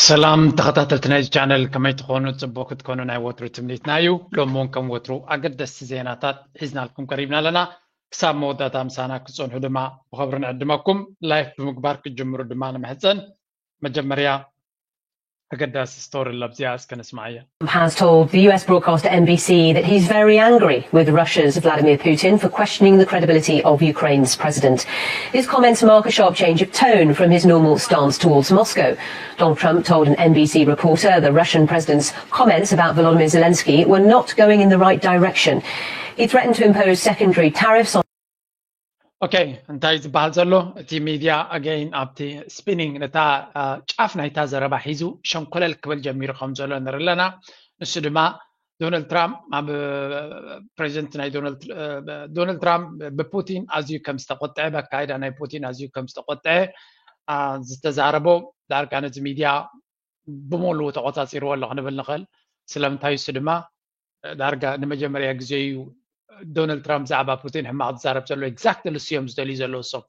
ሰላም ተኸታተልቲ ናይዚ ቻነል፣ ከመይ ትኾኑ? ጽቡቕ ክትኮኑ ናይ ወትሩ ትምኒትና እዩ። ሎሚ እውን ከም ወትሩ ኣገደስቲ ዜናታት ሒዝናልኩም ቀሪብና ኣለና። ክሳብ መወዳእታ ምሳና ክትጸንሑ ድማ ብኸብሪ ንዕድመኩም። ላይክ ብምግባር ክትጅምሩ ድማ ንምሕጸን። መጀመርያ ኣገዳሲ ስቶሪ ለብዚያ እስከ ንስማዓያ። Has told the U S broadcaster N B C that he's very angry with Russia's Vladimir Putin for questioning the credibility of Ukraine's president. His comments mark a sharp change of tone from his normal stance towards Moscow. Donald Trump told an N B C reporter the Russian president's comments about Volodymyr Zelensky were not going in the right direction. He threatened to impose secondary tariffs on ኦኬ፣ እንታይ ዝበሃል ዘሎ? እቲ ሚድያ ኣገይን ኣብቲ ስፒኒንግ ነታ ጫፍ ናይታ ዘረባ ሒዙ ሸንኮለል ክብል ጀሚሩ ከም ዘሎ ንርኢ ኣለና። ንሱ ድማ ዶናልድ ትራምፕ ኣብ ፕሬዚደንት ናይ ዶናልድ ትራምፕ ብፑቲን ኣዝዩ ከም ዝተቆጠዐ፣ ብኣካይዳ ናይ ፑቲን ኣዝዩ ከም ዝተቆጠዐ ዝተዛረቦ ዳርጋ ነዚ ሚድያ ብምሉኡ ተቆፃፂርዎ ኣሎ ክንብል ንኽእል። ስለምንታይ እሱ ድማ ዳርጋ ንመጀመርያ ግዜ እዩ ዶናልድ ትራምፕ ብዛዕባ ፑቲን ሕማቕ ዝዛረብ ዘሎ። ኤግዛክትሊ ንሱ እዮም ዝደልዩ ዘለዉ እሶም።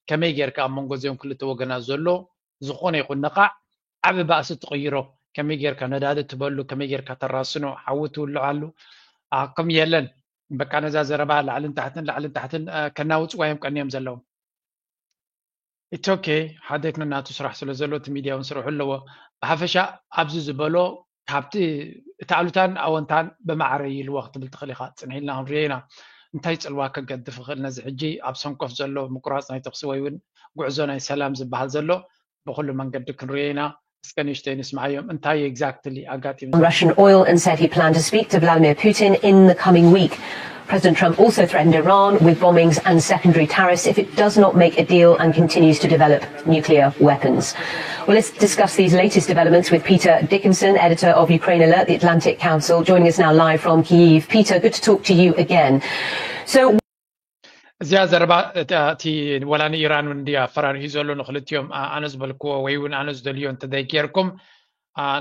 ከመይ ጌርካ ኣብ መንጎ እዚኦም ክልተ ወገናት ዘሎ ዝኾነ ይኹን ነቓዕ ዓቢ ባእሲ ትቕይሮ? ከመይ ጌርካ ነዳዲ ትበሉ? ከመይ ጌርካ ተራስኖ? ሓዊ ትውልዓሉ? ከም የለን። በቃ ነዛ ዘረባ ላዕልን ታሕትን ላዕልን ታሕትን ከናውፅዋ እዮም ቀንዮም ዘለዉ። ኢትስ ኦኬ፣ ሓደት ነናቱ ስራሕ ስለ ዘሎ እቲ ሚድያ እውን ስርሑ ኣለዎ። ብሓፈሻ ኣብዚ ዝበሎ ካብቲ እቲ ኣሉታን ኣወንታን ብማዕረ ይልዎ ክትብል ትኽእል ኢኻ። ፅንሕ ኢልና ክንሪኦ ኢና እንታይ ፅልዋ ከገድፍ ይኽእል ነዚ ሕጂ ኣብ ሰንኮፍ ዘሎ ምቁራፅ ናይ ተኽሲ ወይ እውን ጉዕዞ ናይ ሰላም ዝበሃል ዘሎ ብኩሉ መንገዲ ክንሪኦ ኢና። እስከ ንእሽተይ ንስምዓዮም እንታይ ኤግዛክትሊ ኣጋጢሙ። Russian oil and said he planned to speak to Vladimir Putin in the coming week. President Trump also threatened Iran with bombings and secondary tariffs if it does not make a deal and continues to develop nuclear weapons. Well, let's discuss these latest developments with Peter Dickinson, editor of Ukraine Alert, the Atlantic Council, joining us now live from Kyiv. Peter, good to talk to you again. So, እዚኣ ዘረባ እቲ ወላ ንኢራን እውን እንዲ ኣፈራሪሁ ዘሎ ንክልቲኦም ኣነ ዝበልክዎ ወይ እውን ኣነ ዝደልዮ እንተዘይጌርኩም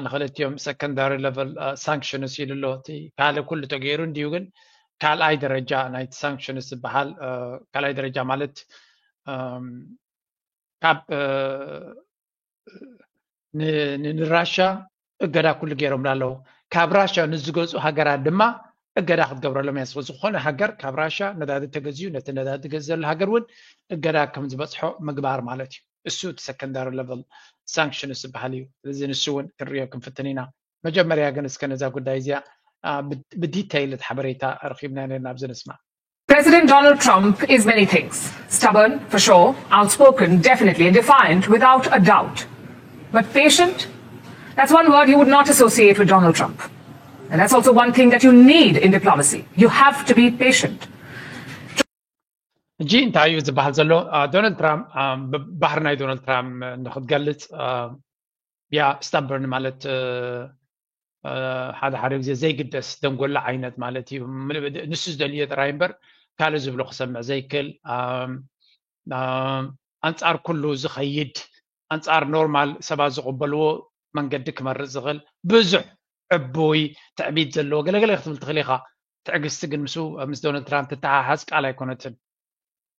ንክልቲኦም ሰከንዳሪ ለቨል ሳንክሽንስ ኢሉ ኣሎ። እቲ ካልእ ኩሉ ተገይሩ እንዲዩ፣ ግን ካልኣይ ደረጃ ናይቲ ሳንክሽንስ ዝበሃል ካልኣይ ደረጃ ማለት ካብ ንራሻ እገዳ ኩሉ ገይሮምላ ኣለዉ። ካብ ራሻ ንዝገዝኡ ሃገራት ድማ እገዳ ክትገብረሎም እያ። ዝኾነ ሃገር ካብ ራሻ ነዳዲ ተገዝዩ ነቲ ነዳዲ ገዝ ዘሎ ሃገር እውን እገዳ ከም ዝበፅሖ ምግባር ማለት እዩ። እሱ እቲ ሰከንዳሪ ለቨል ሳንክሽንስ ዝበሃል እዩ። ስለዚ ንሱ እውን ክንሪኦ ክንፍትን ኢና። መጀመርያ ግን እስከ ነዛ ጉዳይ እዚኣ ብዲተይል እቲ ሓበሬታ ረኺብና ነርና ኣብዚ ንስማዕ። President Donald Trump is many things. Stubborn, for sure, outspoken, definitely, and defiant, without a doubt. But patient? That's one word you would not associate with Donald Trump. And that's also one thing that you need in diplomacy. You have to be patient. ሕጂ እንታይ እዩ ዝበሃል ዘሎ? ዶናልድ ትራምፕ፣ ባህሪ ናይ ዶናልድ ትራምፕ ንክትገልፅ፣ ያ ስታበርን ማለት ሓደ ሓደ ግዜ ዘይግደስ ደንጎላ ዓይነት ማለት እዩ። ንሱ ዝደልዮ ጥራይ እምበር ካልእ ዝብሎ ክሰምዕ ዘይክእል፣ ኣንፃር ኩሉ ዝኸይድ፣ ኣንፃር ኖርማል ሰባት ዝቕበልዎ መንገዲ ክመርፅ ዝኽእል ብዙሕ ዕቡይ ትዕቢት ዘለዎ ገለገለ ክትብል ትኽእል ኢኻ። ትዕግስቲ ግን ምስ ዶናልድ ትራምፕ ትተሓሓዝ ቃል ኣይኮነትን።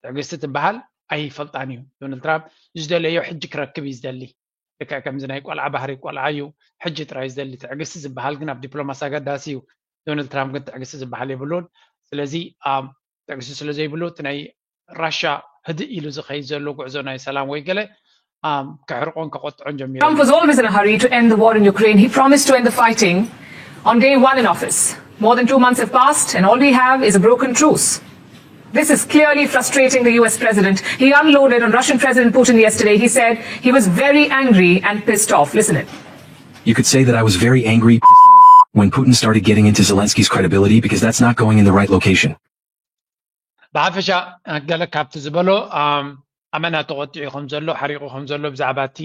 ትዕግስቲ ትበሃል ኣይፈልጣን እዩ። ዶናልድ ትራምፕ ዝደለዮ ሕጂ ክረክብ እዩ ዝደሊ። ልክዕ ከምዚ ናይ ቆልዓ ባህሪ ቆልዓ እዩ፣ ሕጂ ጥራይ ዝደሊ። ትዕግስቲ ዝበሃል ግን ኣብ ዲፕሎማሲ ኣገዳሲ እዩ። ዶናልድ ትራምፕ ግን ትዕግስቲ ዝበሃል የብሉን። ስለዚ ትዕግስቲ ስለ ዘይብሉ እቲ ናይ ራሻ ህድእ ኢሉ ዝኸይድ ዘሎ ጉዕዞ ናይ ሰላም ወይ ገለ ክሕርቆን ከቆጥዖን ጀሚሩ። Trump was always in a hurry to end the war in Ukraine. He promised to end the fighting on day one in office. More than two months have passed, and all we have is a broken truce. This is clearly frustrating the U S president. He unloaded on Russian President Putin yesterday. He said he was very angry and pissed off. Listen in. You could say that I was very angry, pissed off, when Putin started getting into Zelensky's credibility, because that's not going in the right location. ብሓፈሻ ገለ ካብቲ ዝበሎ ኣመና ተቆጢዑ ከም ዘሎ፣ ሓሪቑ ከም ዘሎ ብዛዕባ እቲ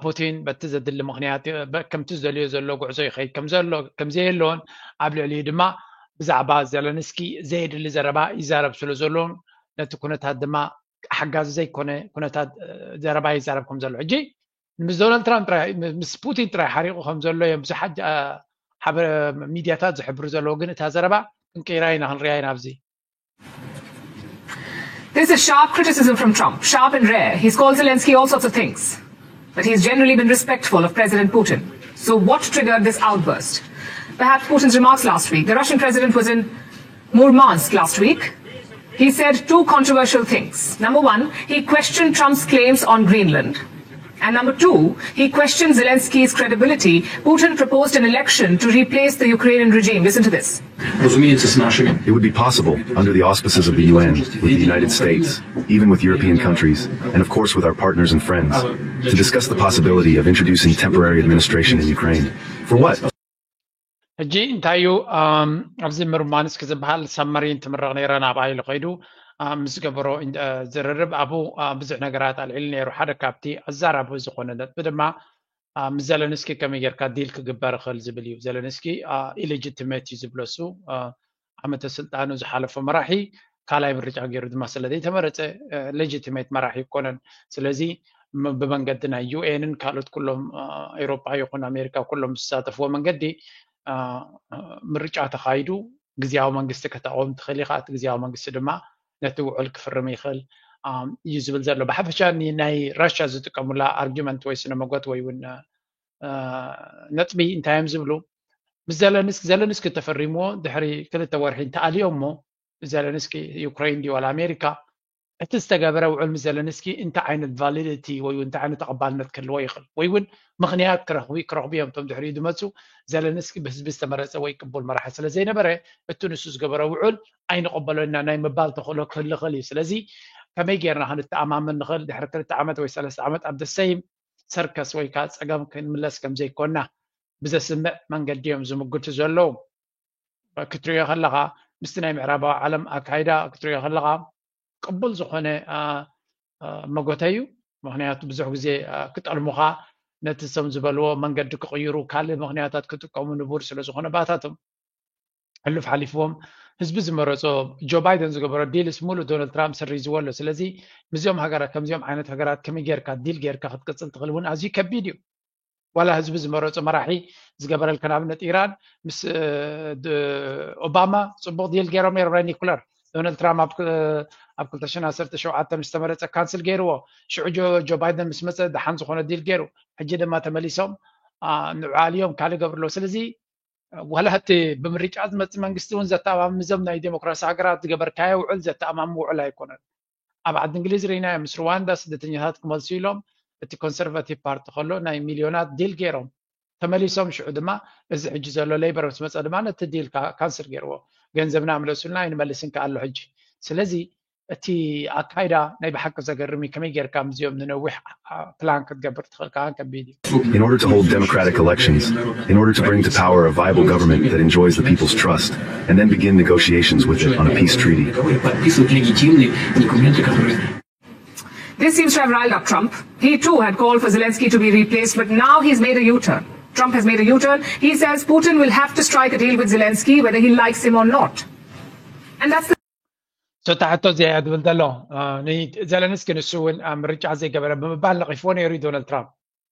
ፑቲን በቲ ዘድሊ ምኽንያት ከምቲ ዝደልዮ ዘሎ ጉዕዞ ይኸይድ ከም ዘሎ ከም ዘየለዎን ኣብ ልዕሊኡ ድማ ብዛዕባ ዘለንስኪ ዘየድሊ ዘረባ ይዛረብ ስለ ዘሎን ነቲ ኩነታት ድማ ሓጋዚ ዘይኮነ ኩነታት ዘረባ ይዛረብ ከም ዘሎ። ሕጂ ምስ ዶናልድ ትራምፕ ጥራይ ምስ ፑቲን ጥራይ ሓሪቑ ከም ዘሎ እዮም ብዙሓት ሚድያታት ዝሕብሩ ዘለዉ፣ ግን እታ ዘረባ ክንቅይራ ኢና ክንሪኣ ኢና ኣብዚ። This is sharp criticism from Trump, sharp and rare. He's called Zelensky all sorts of things. But he's generally been respectful of President Putin. So, what triggered this outburst? Perhaps Putin's remarks last week. The Russian president was in Murmansk last week. He said two controversial things. Number one, he questioned Trump's claims on Greenland. And number two, he questioned Zelensky's credibility. Putin proposed an election to replace the Ukrainian regime. Listen to this. It would be possible, under the auspices of the U N, with the United States, even with European countries, and of course with our partners and friends, to discuss the possibility of introducing temporary administration in Ukraine. For what? ሕጂ እንታይ እዩ ኣብዚ ምርማንስክ ዝበሃል ሳብመሪን ትምረቕ ነይራ ናብኣ ኢሉ ከይዱ ምስ ገበሮ ዝርርብ ኣብኡ ብዙሕ ነገራት ኣልዒሉ ነይሩ። ሓደ ካብቲ ኣዛራቢ ዝኾነ ነጥቢ ድማ ምስ ዘለንስኪ ከመይ ጌርካ ዲል ክግበር ይኽእል ዝብል እዩ። ዘለንስኪ ኢሌጂቲሜት እዩ ዝብሎ እሱ ዓመተ ስልጣኑ ዝሓለፎ መራሒ ካልኣይ ምርጫ ገይሩ ድማ ስለ ዘይተመረፀ ሌጂቲሜት መራሒ ይኮነን። ስለዚ ብመንገዲ ናይ ዩኤንን ካልኦት ኩሎም ኤውሮጳ ይኹን ኣሜሪካ ኩሎም ዝሳተፍዎ መንገዲ ምርጫ ተኻይዱ ግዝያዊ መንግስቲ ከተቐውም ትኽእል ኢኻ። እቲ ግዝያዊ መንግስቲ ድማ ነቲ ውዕል ክፍርም ይኽእል እዩ ዝብል ዘሎ። ብሓፈሻ ናይ ራሽያ ዝጥቀሙላ ኣርጊመንት ወይ ስነ መጎት ወይ እውን ነጥቢ እንታይ እዮም ዝብሉ ምስ ዘለንስኪ ዘለንስኪ ተፈሪምዎ ድሕሪ ክልተ ወርሒ እንተኣልዮ እሞ ዘለንስኪ ዩክሬን ድዩ ዋላ ኣሜሪካ እቲ ዝተገበረ ውዕል ምስ ዘለንስኪ እንታይ ዓይነት ቫሊዲቲ ወይ እንታይ ዓይነት ተቐባልነት ክህልዎ ይኽእል ወይ እውን ምኽንያት ክረኽቡ ክረኽቡ እዮም እቶም ድሕሪኡ ዝመፁ። ዘለንስኪ ብህዝቢ ዝተመረፀ ወይ ቅቡል መራሒ ስለ ዘይነበረ እቲ ንሱ ዝገበረ ውዕል ኣይንቐበሎና ናይ ምባል ተኽእሎ ክህል ይኽእል እዩ። ስለዚ ከመይ ጌርና ክንተኣማመን ንኽእል ድሕሪ ክልተ ዓመት ወይ ሰለስተ ዓመት ኣብ ደሰይም ሰርከስ ወይ ከዓ ፀገም ክንምለስ ከም ዘይኮና ብዘስምዕ መንገዲ እዮም ዝምግቱ ዘለዉ። ክትሪኦ ከለኻ ምስቲ ናይ ምዕራባዊ ዓለም ኣካይዳ ክትሪኦ ከለኻ ቅቡል ዝኾነ መጎተ እዩ። ምክንያቱ ብዙሕ ግዜ ክጠልሙኻ ነቲ ሰም ዝበልዎ መንገዲ ክቕይሩ ካልእ ምክንያታት ክጥቀሙ ንቡር ስለ ዝኾነ ባታቶም ሕሉፍ ሓሊፍዎም ህዝቢ ዝመረፆ ጆ ባይደን ዝገበሮ ዲልስ ሙሉእ ዶናልድ ትራምፕ ሰሪዝዎ ኣሎ። ስለዚ ምስዚኦም ሃገራት ከምዚኦም ዓይነት ሃገራት ከመይ ጌርካ ዲል ጌርካ ክትቅፅል ትኽእል እውን ኣዝዩ ከቢድ እዩ። ዋላ ህዝቢ ዝመረፆ መራሒ ዝገበረልካ ንኣብነት ኢራን ምስ ኦባማ ፅቡቕ ዲል ገይሮም ነይሮም ናይ ኒኩለር ዶናልድ ትራምፕ ኣብ ክልተ ሽሕን ዓሰርተ ሸውዓተን ምስ ተመረፀ ካንስል ገይርዎ። ሽዑ ጆ ባይደን ምስ መፀ ደሓን ዝኾነ ዲል ገይሩ። ሕጂ ድማ ተመሊሶም ንዑ ኣልዮም ካልእ ገብሩ ኣለዉ። ስለዚ ዋላ እቲ ብምርጫ ዝመፅእ መንግስቲ እውን ዘተኣማምዞም ናይ ዴሞክራሲ ሃገራት ዝገበርካዮ ውዕል ዘተኣማም ውዕል ኣይኮነን። ኣብ ዓዲ እንግሊዝ ርኢናዮ ምስ ሩዋንዳ ስደተኛታት ክመልሱ ኢሎም እቲ ኮንሰርቫቲቭ ፓርቲ ከሎ ናይ ሚልዮናት ዲል ገይሮም ተመሊሶም። ሽዑ ድማ እዚ ሕጂ ዘሎ ሌበር ምስ መፀ ድማ ነቲ ዲል ካንስል ገይርዎ። ገንዘብና ምለሱልና ኣይንመልስን ከ ኣሎ ሕጂ። ስለዚ እቲ ኣካይዳ ናይ ብሓቂ ዘገርም እዩ። ከመይ ጌርካ ምስዚኦም ንነዊሕ ፕላን ክትገብር ትኽእል ከዓን ከቢድ እዩ። In order to hold democratic elections, in order to bring to power a viable government that enjoys the people's trust, and then begin negotiations with it on a peace treaty. This seems to have riled up Trump. He too had called for Zelensky to be replaced, but now he's made a U turn. Trump has made a U turn. He says Putin will have to strike a deal with Zelensky whether he likes him or not. And that's the ሶታ ሕቶ እዚኣ እያ ዝብል ዘሎ። ዘለንስኪ ንሱ እውን ምርጫ ዘይገበረ ብምባል ነቒፍዎ ነይሩ ዶናልድ ትራምፕ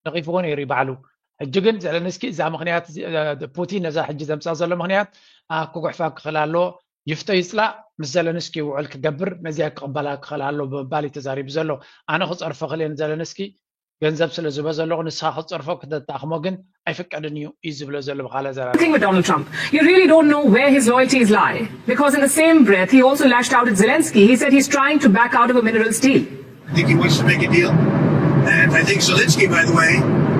ነቒፍዎ ነይሩ ባዕሉ። ሕጂ ግን ዘለንስኪ እዛ ምክንያት ፑቲን ነዛ ሕጂ ዘምፃ ዘሎ ምክንያት ክጉሕፋ ክኽእል ኣሎ። ይፍቶ ይፅላእ ምስ ዘለንስኪ ውዕል ክገብር ነዚኣ ክቕበላ ክኽእል ኣሎ ብምባል እዩ ተዛሪቡ ዘሎ። ኣነ ክፀርፎ ክልየ ንዘለንስኪ ገንዘብ ስለ ዝበ ዘለኹ ንስኻ ክትፀርፎ ክተታኽሞ ግን ኣይፍቀድን እዩ እዩ ዝብሎ ዘሎ ብኻልእ ዘረባ። Thing with Donald Trump, you really don't know where his loyalties lie because in the same breath he also lashed out at Zelensky. He said he's trying to back out of a minerals deal. I think he wants to make a deal. And I think Zelensky, by the way,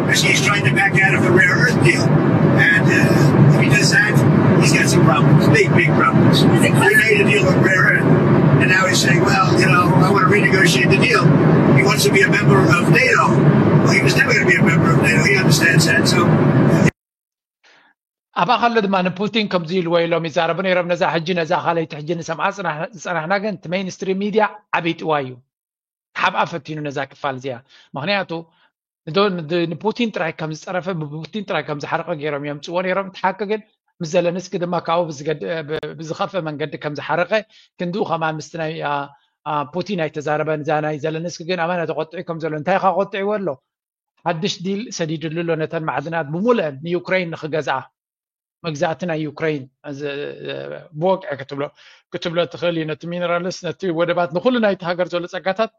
actually he's trying to back out of the rare earth deal. And uh, if he does that, he's got some problems, big, big problems. We made a deal on rare earth. And now he's saying, well, you know, I want to renegotiate the deal. He wants to be a member of NATO. Well, he was never going to be a member of NATO. He understands that. So ኣብኣ ከሎ ድማ ንፑቲን ከምዚ ኢልዎ ኢሎም ይዛረቡ ነይሮም። ነዛ ሕጂ ነዛ ካልኣይቲ ሕጂ ንሰምዓ ዝፀናሕና ግን እቲ ሜይንስትሪም ሚድያ ዓብይ ጥዋ እዩ። ሓብኣ ፈቲኑ ነዛ ክፋል እዚኣ። ምክንያቱ ንፑቲን ጥራይ ከም ዝፀረፈ ብፑቲን ጥራይ ከም ዝሓረቀ ገይሮም የምፅዎ ነይሮም። እቲ ሓቂ ግን ምስ ዘለንስኪ ድማ ካብኡ ብዝኸፍእ መንገዲ ከም ዝሓረቀ ክንድኡ ከማን ምስቲ ናይ ፑቲን ኣይተዛረበን። እዛ ናይ ዘለንስኪ ግን ኣማና ተቆጢዑ ከም ዘሎ እንታይ ካ ቆጢዕዎ ኣሎ ሓድሽ ዲል ሰዲድሉ ኣሎ ነተን ማዕድናት ብሙሉአን ንዩክሬን ንክገዝኣ መግዛእቲ ናይ ዩክሬን ብወግዒ ክትብሎ ክትብሎ ትኽእል እዩ። ነቲ ሚነራልስ ነቲ ወደባት ንኩሉ ናይቲ ሃገር ዘሎ ጸጋታት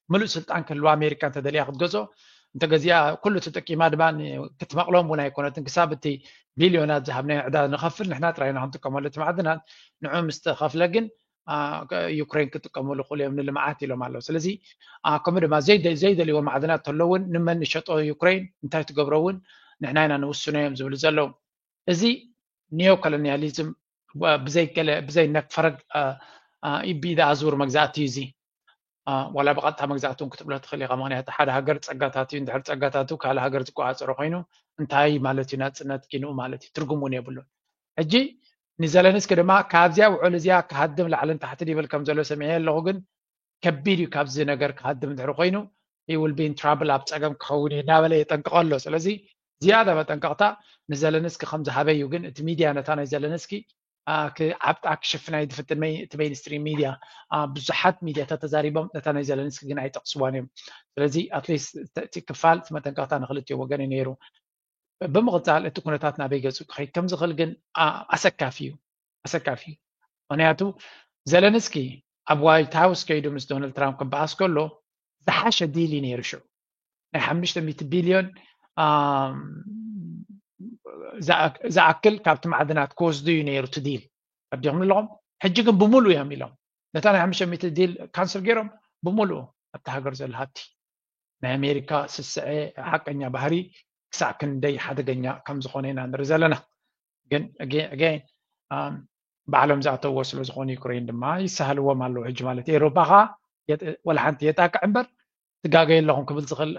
ምሉእ ስልጣን ክህልዋ ኣሜሪካ እንተደልያ ክትገዝኦ እንተገዚኣ ኩሉ ተጠቂማ ድማ ክትመቕሎም እውን ኣይኮነትን። ክሳብ እቲ ቢልዮናት ዝሃብናዮ ዕዳ ንኸፍል ንሕና ጥራይና ክንጥቀመሉ እቲ ማዕድናት ንዑ ምስ ተኸፍለ ግን ዩክሬን ክጥቀመሉ ክእሉ እዮም ንልምዓት ኢሎም ኣለዉ። ስለዚ ከምኡ ድማ ዘይደልይዎ ማዕድናት ተሎ እውን ንመን ንሸጦ ዩክሬን እንታይ ትገብሮ እውን ንሕና ኢና ንውስኖ እዮም ዝብሉ ዘለዉ። እዚ ኒዮ ኮሎኒያሊዝም ብዘይ ነክ ፈረግ ብኢድ ኣዙር መግዛእቲ እዩ። እዚ ዋላ ብቐጥታ መግዛእቲ እውን ክትብሎ ትኽእል ኢኻ። ምክንያቱ ሓደ ሃገር ጸጋታት እዩ። እንድሕር ጸጋታቱ ካልእ ሃገር ዝቆጻጸሮ ኮይኑ እንታይ ማለት እዩ? ናጽነት ኪንኡ ማለት እዩ። ትርጉም እውን የብሉን። ሕጂ ንዘለንስኪ ድማ ካብዚኣ ውዕል እዚኣ ክሃድም ላዕልን ታሕትን ይብል ከም ዘሎ ሰሚዐ ኣለኹ። ግን ከቢድ እዩ ካብዚ ነገር ክሃድም እንድሕር ኮይኑ he will be in trouble፣ ኣብ ጸገም ክኸውን እዩ እናበለ የጠንቅቐ ኣሎ። ስለዚ ዝያዳ መጠንቀቕታ ንዘለንስኪ ከም ዝሃበ እዩ። ግን እቲ ሚድያ ነታ ናይ ዘለንስኪ ክዓብጣ ክሽፍና እዩ ዝፍትን። እቲ ሜይንስትሪም ሚድያ ብዙሓት ሚድያታት ተዛሪቦም ነታ ናይ ዘለንስኪ ግን ኣይጠቕስዋን እዮም። ስለዚ ኣትሊስት እቲ ክፋል እቲ መጠንቀቕታ ንክልቲኡ ወገን እዩ ነይሩ። ብምቕፃል እቲ ኩነታት ናበይ ገፁ ክኸይድ ከም ዝኽእል ግን ኣሰካፊ እዩ፣ ኣሰካፊ እዩ። ምክንያቱ ዘለንስኪ ኣብ ዋይት ሃውስ ከይዱ ምስ ዶናልድ ትራምፕ ክበኣስ ከሎ ዝሓሸ ዲል እዩ ነይሩ። ሽዑ ናይ ሓሙሽተ ሚእቲ ቢልዮን ዝኣክል ካብቲ ማዕድናት ክወስዱ እዩ ነይሩ እቲ ዲል። ተረዲኹም ኣለኹም? ሕጂ ግን ብምሉእ እዮም ኢሎም ነታ ናይ ሓሙሽተ ሚእቲ ዲል ካንስል ገይሮም ብምሉእ ኣብቲ ሃገር ዘሎ ሃብቲ ናይ ኣሜሪካ ስስዐ ሓቀኛ ባህሪ ክሳዕ ክንደይ ሓደገኛ ከም ዝኾነ ኢና ንርኢ ዘለና። ግን ባዕሎም ዝኣተውዎ ስለ ዝኾኑ ዩክሬን ድማ ይሳሃልዎም ኣለዉ። ሕጂ ማለት ኤውሮጳ ኸዓ ወላ ሓንቲ የጣቅዕ እምበር ትጋገዩ ኣለኹም ክብል ዝኽእል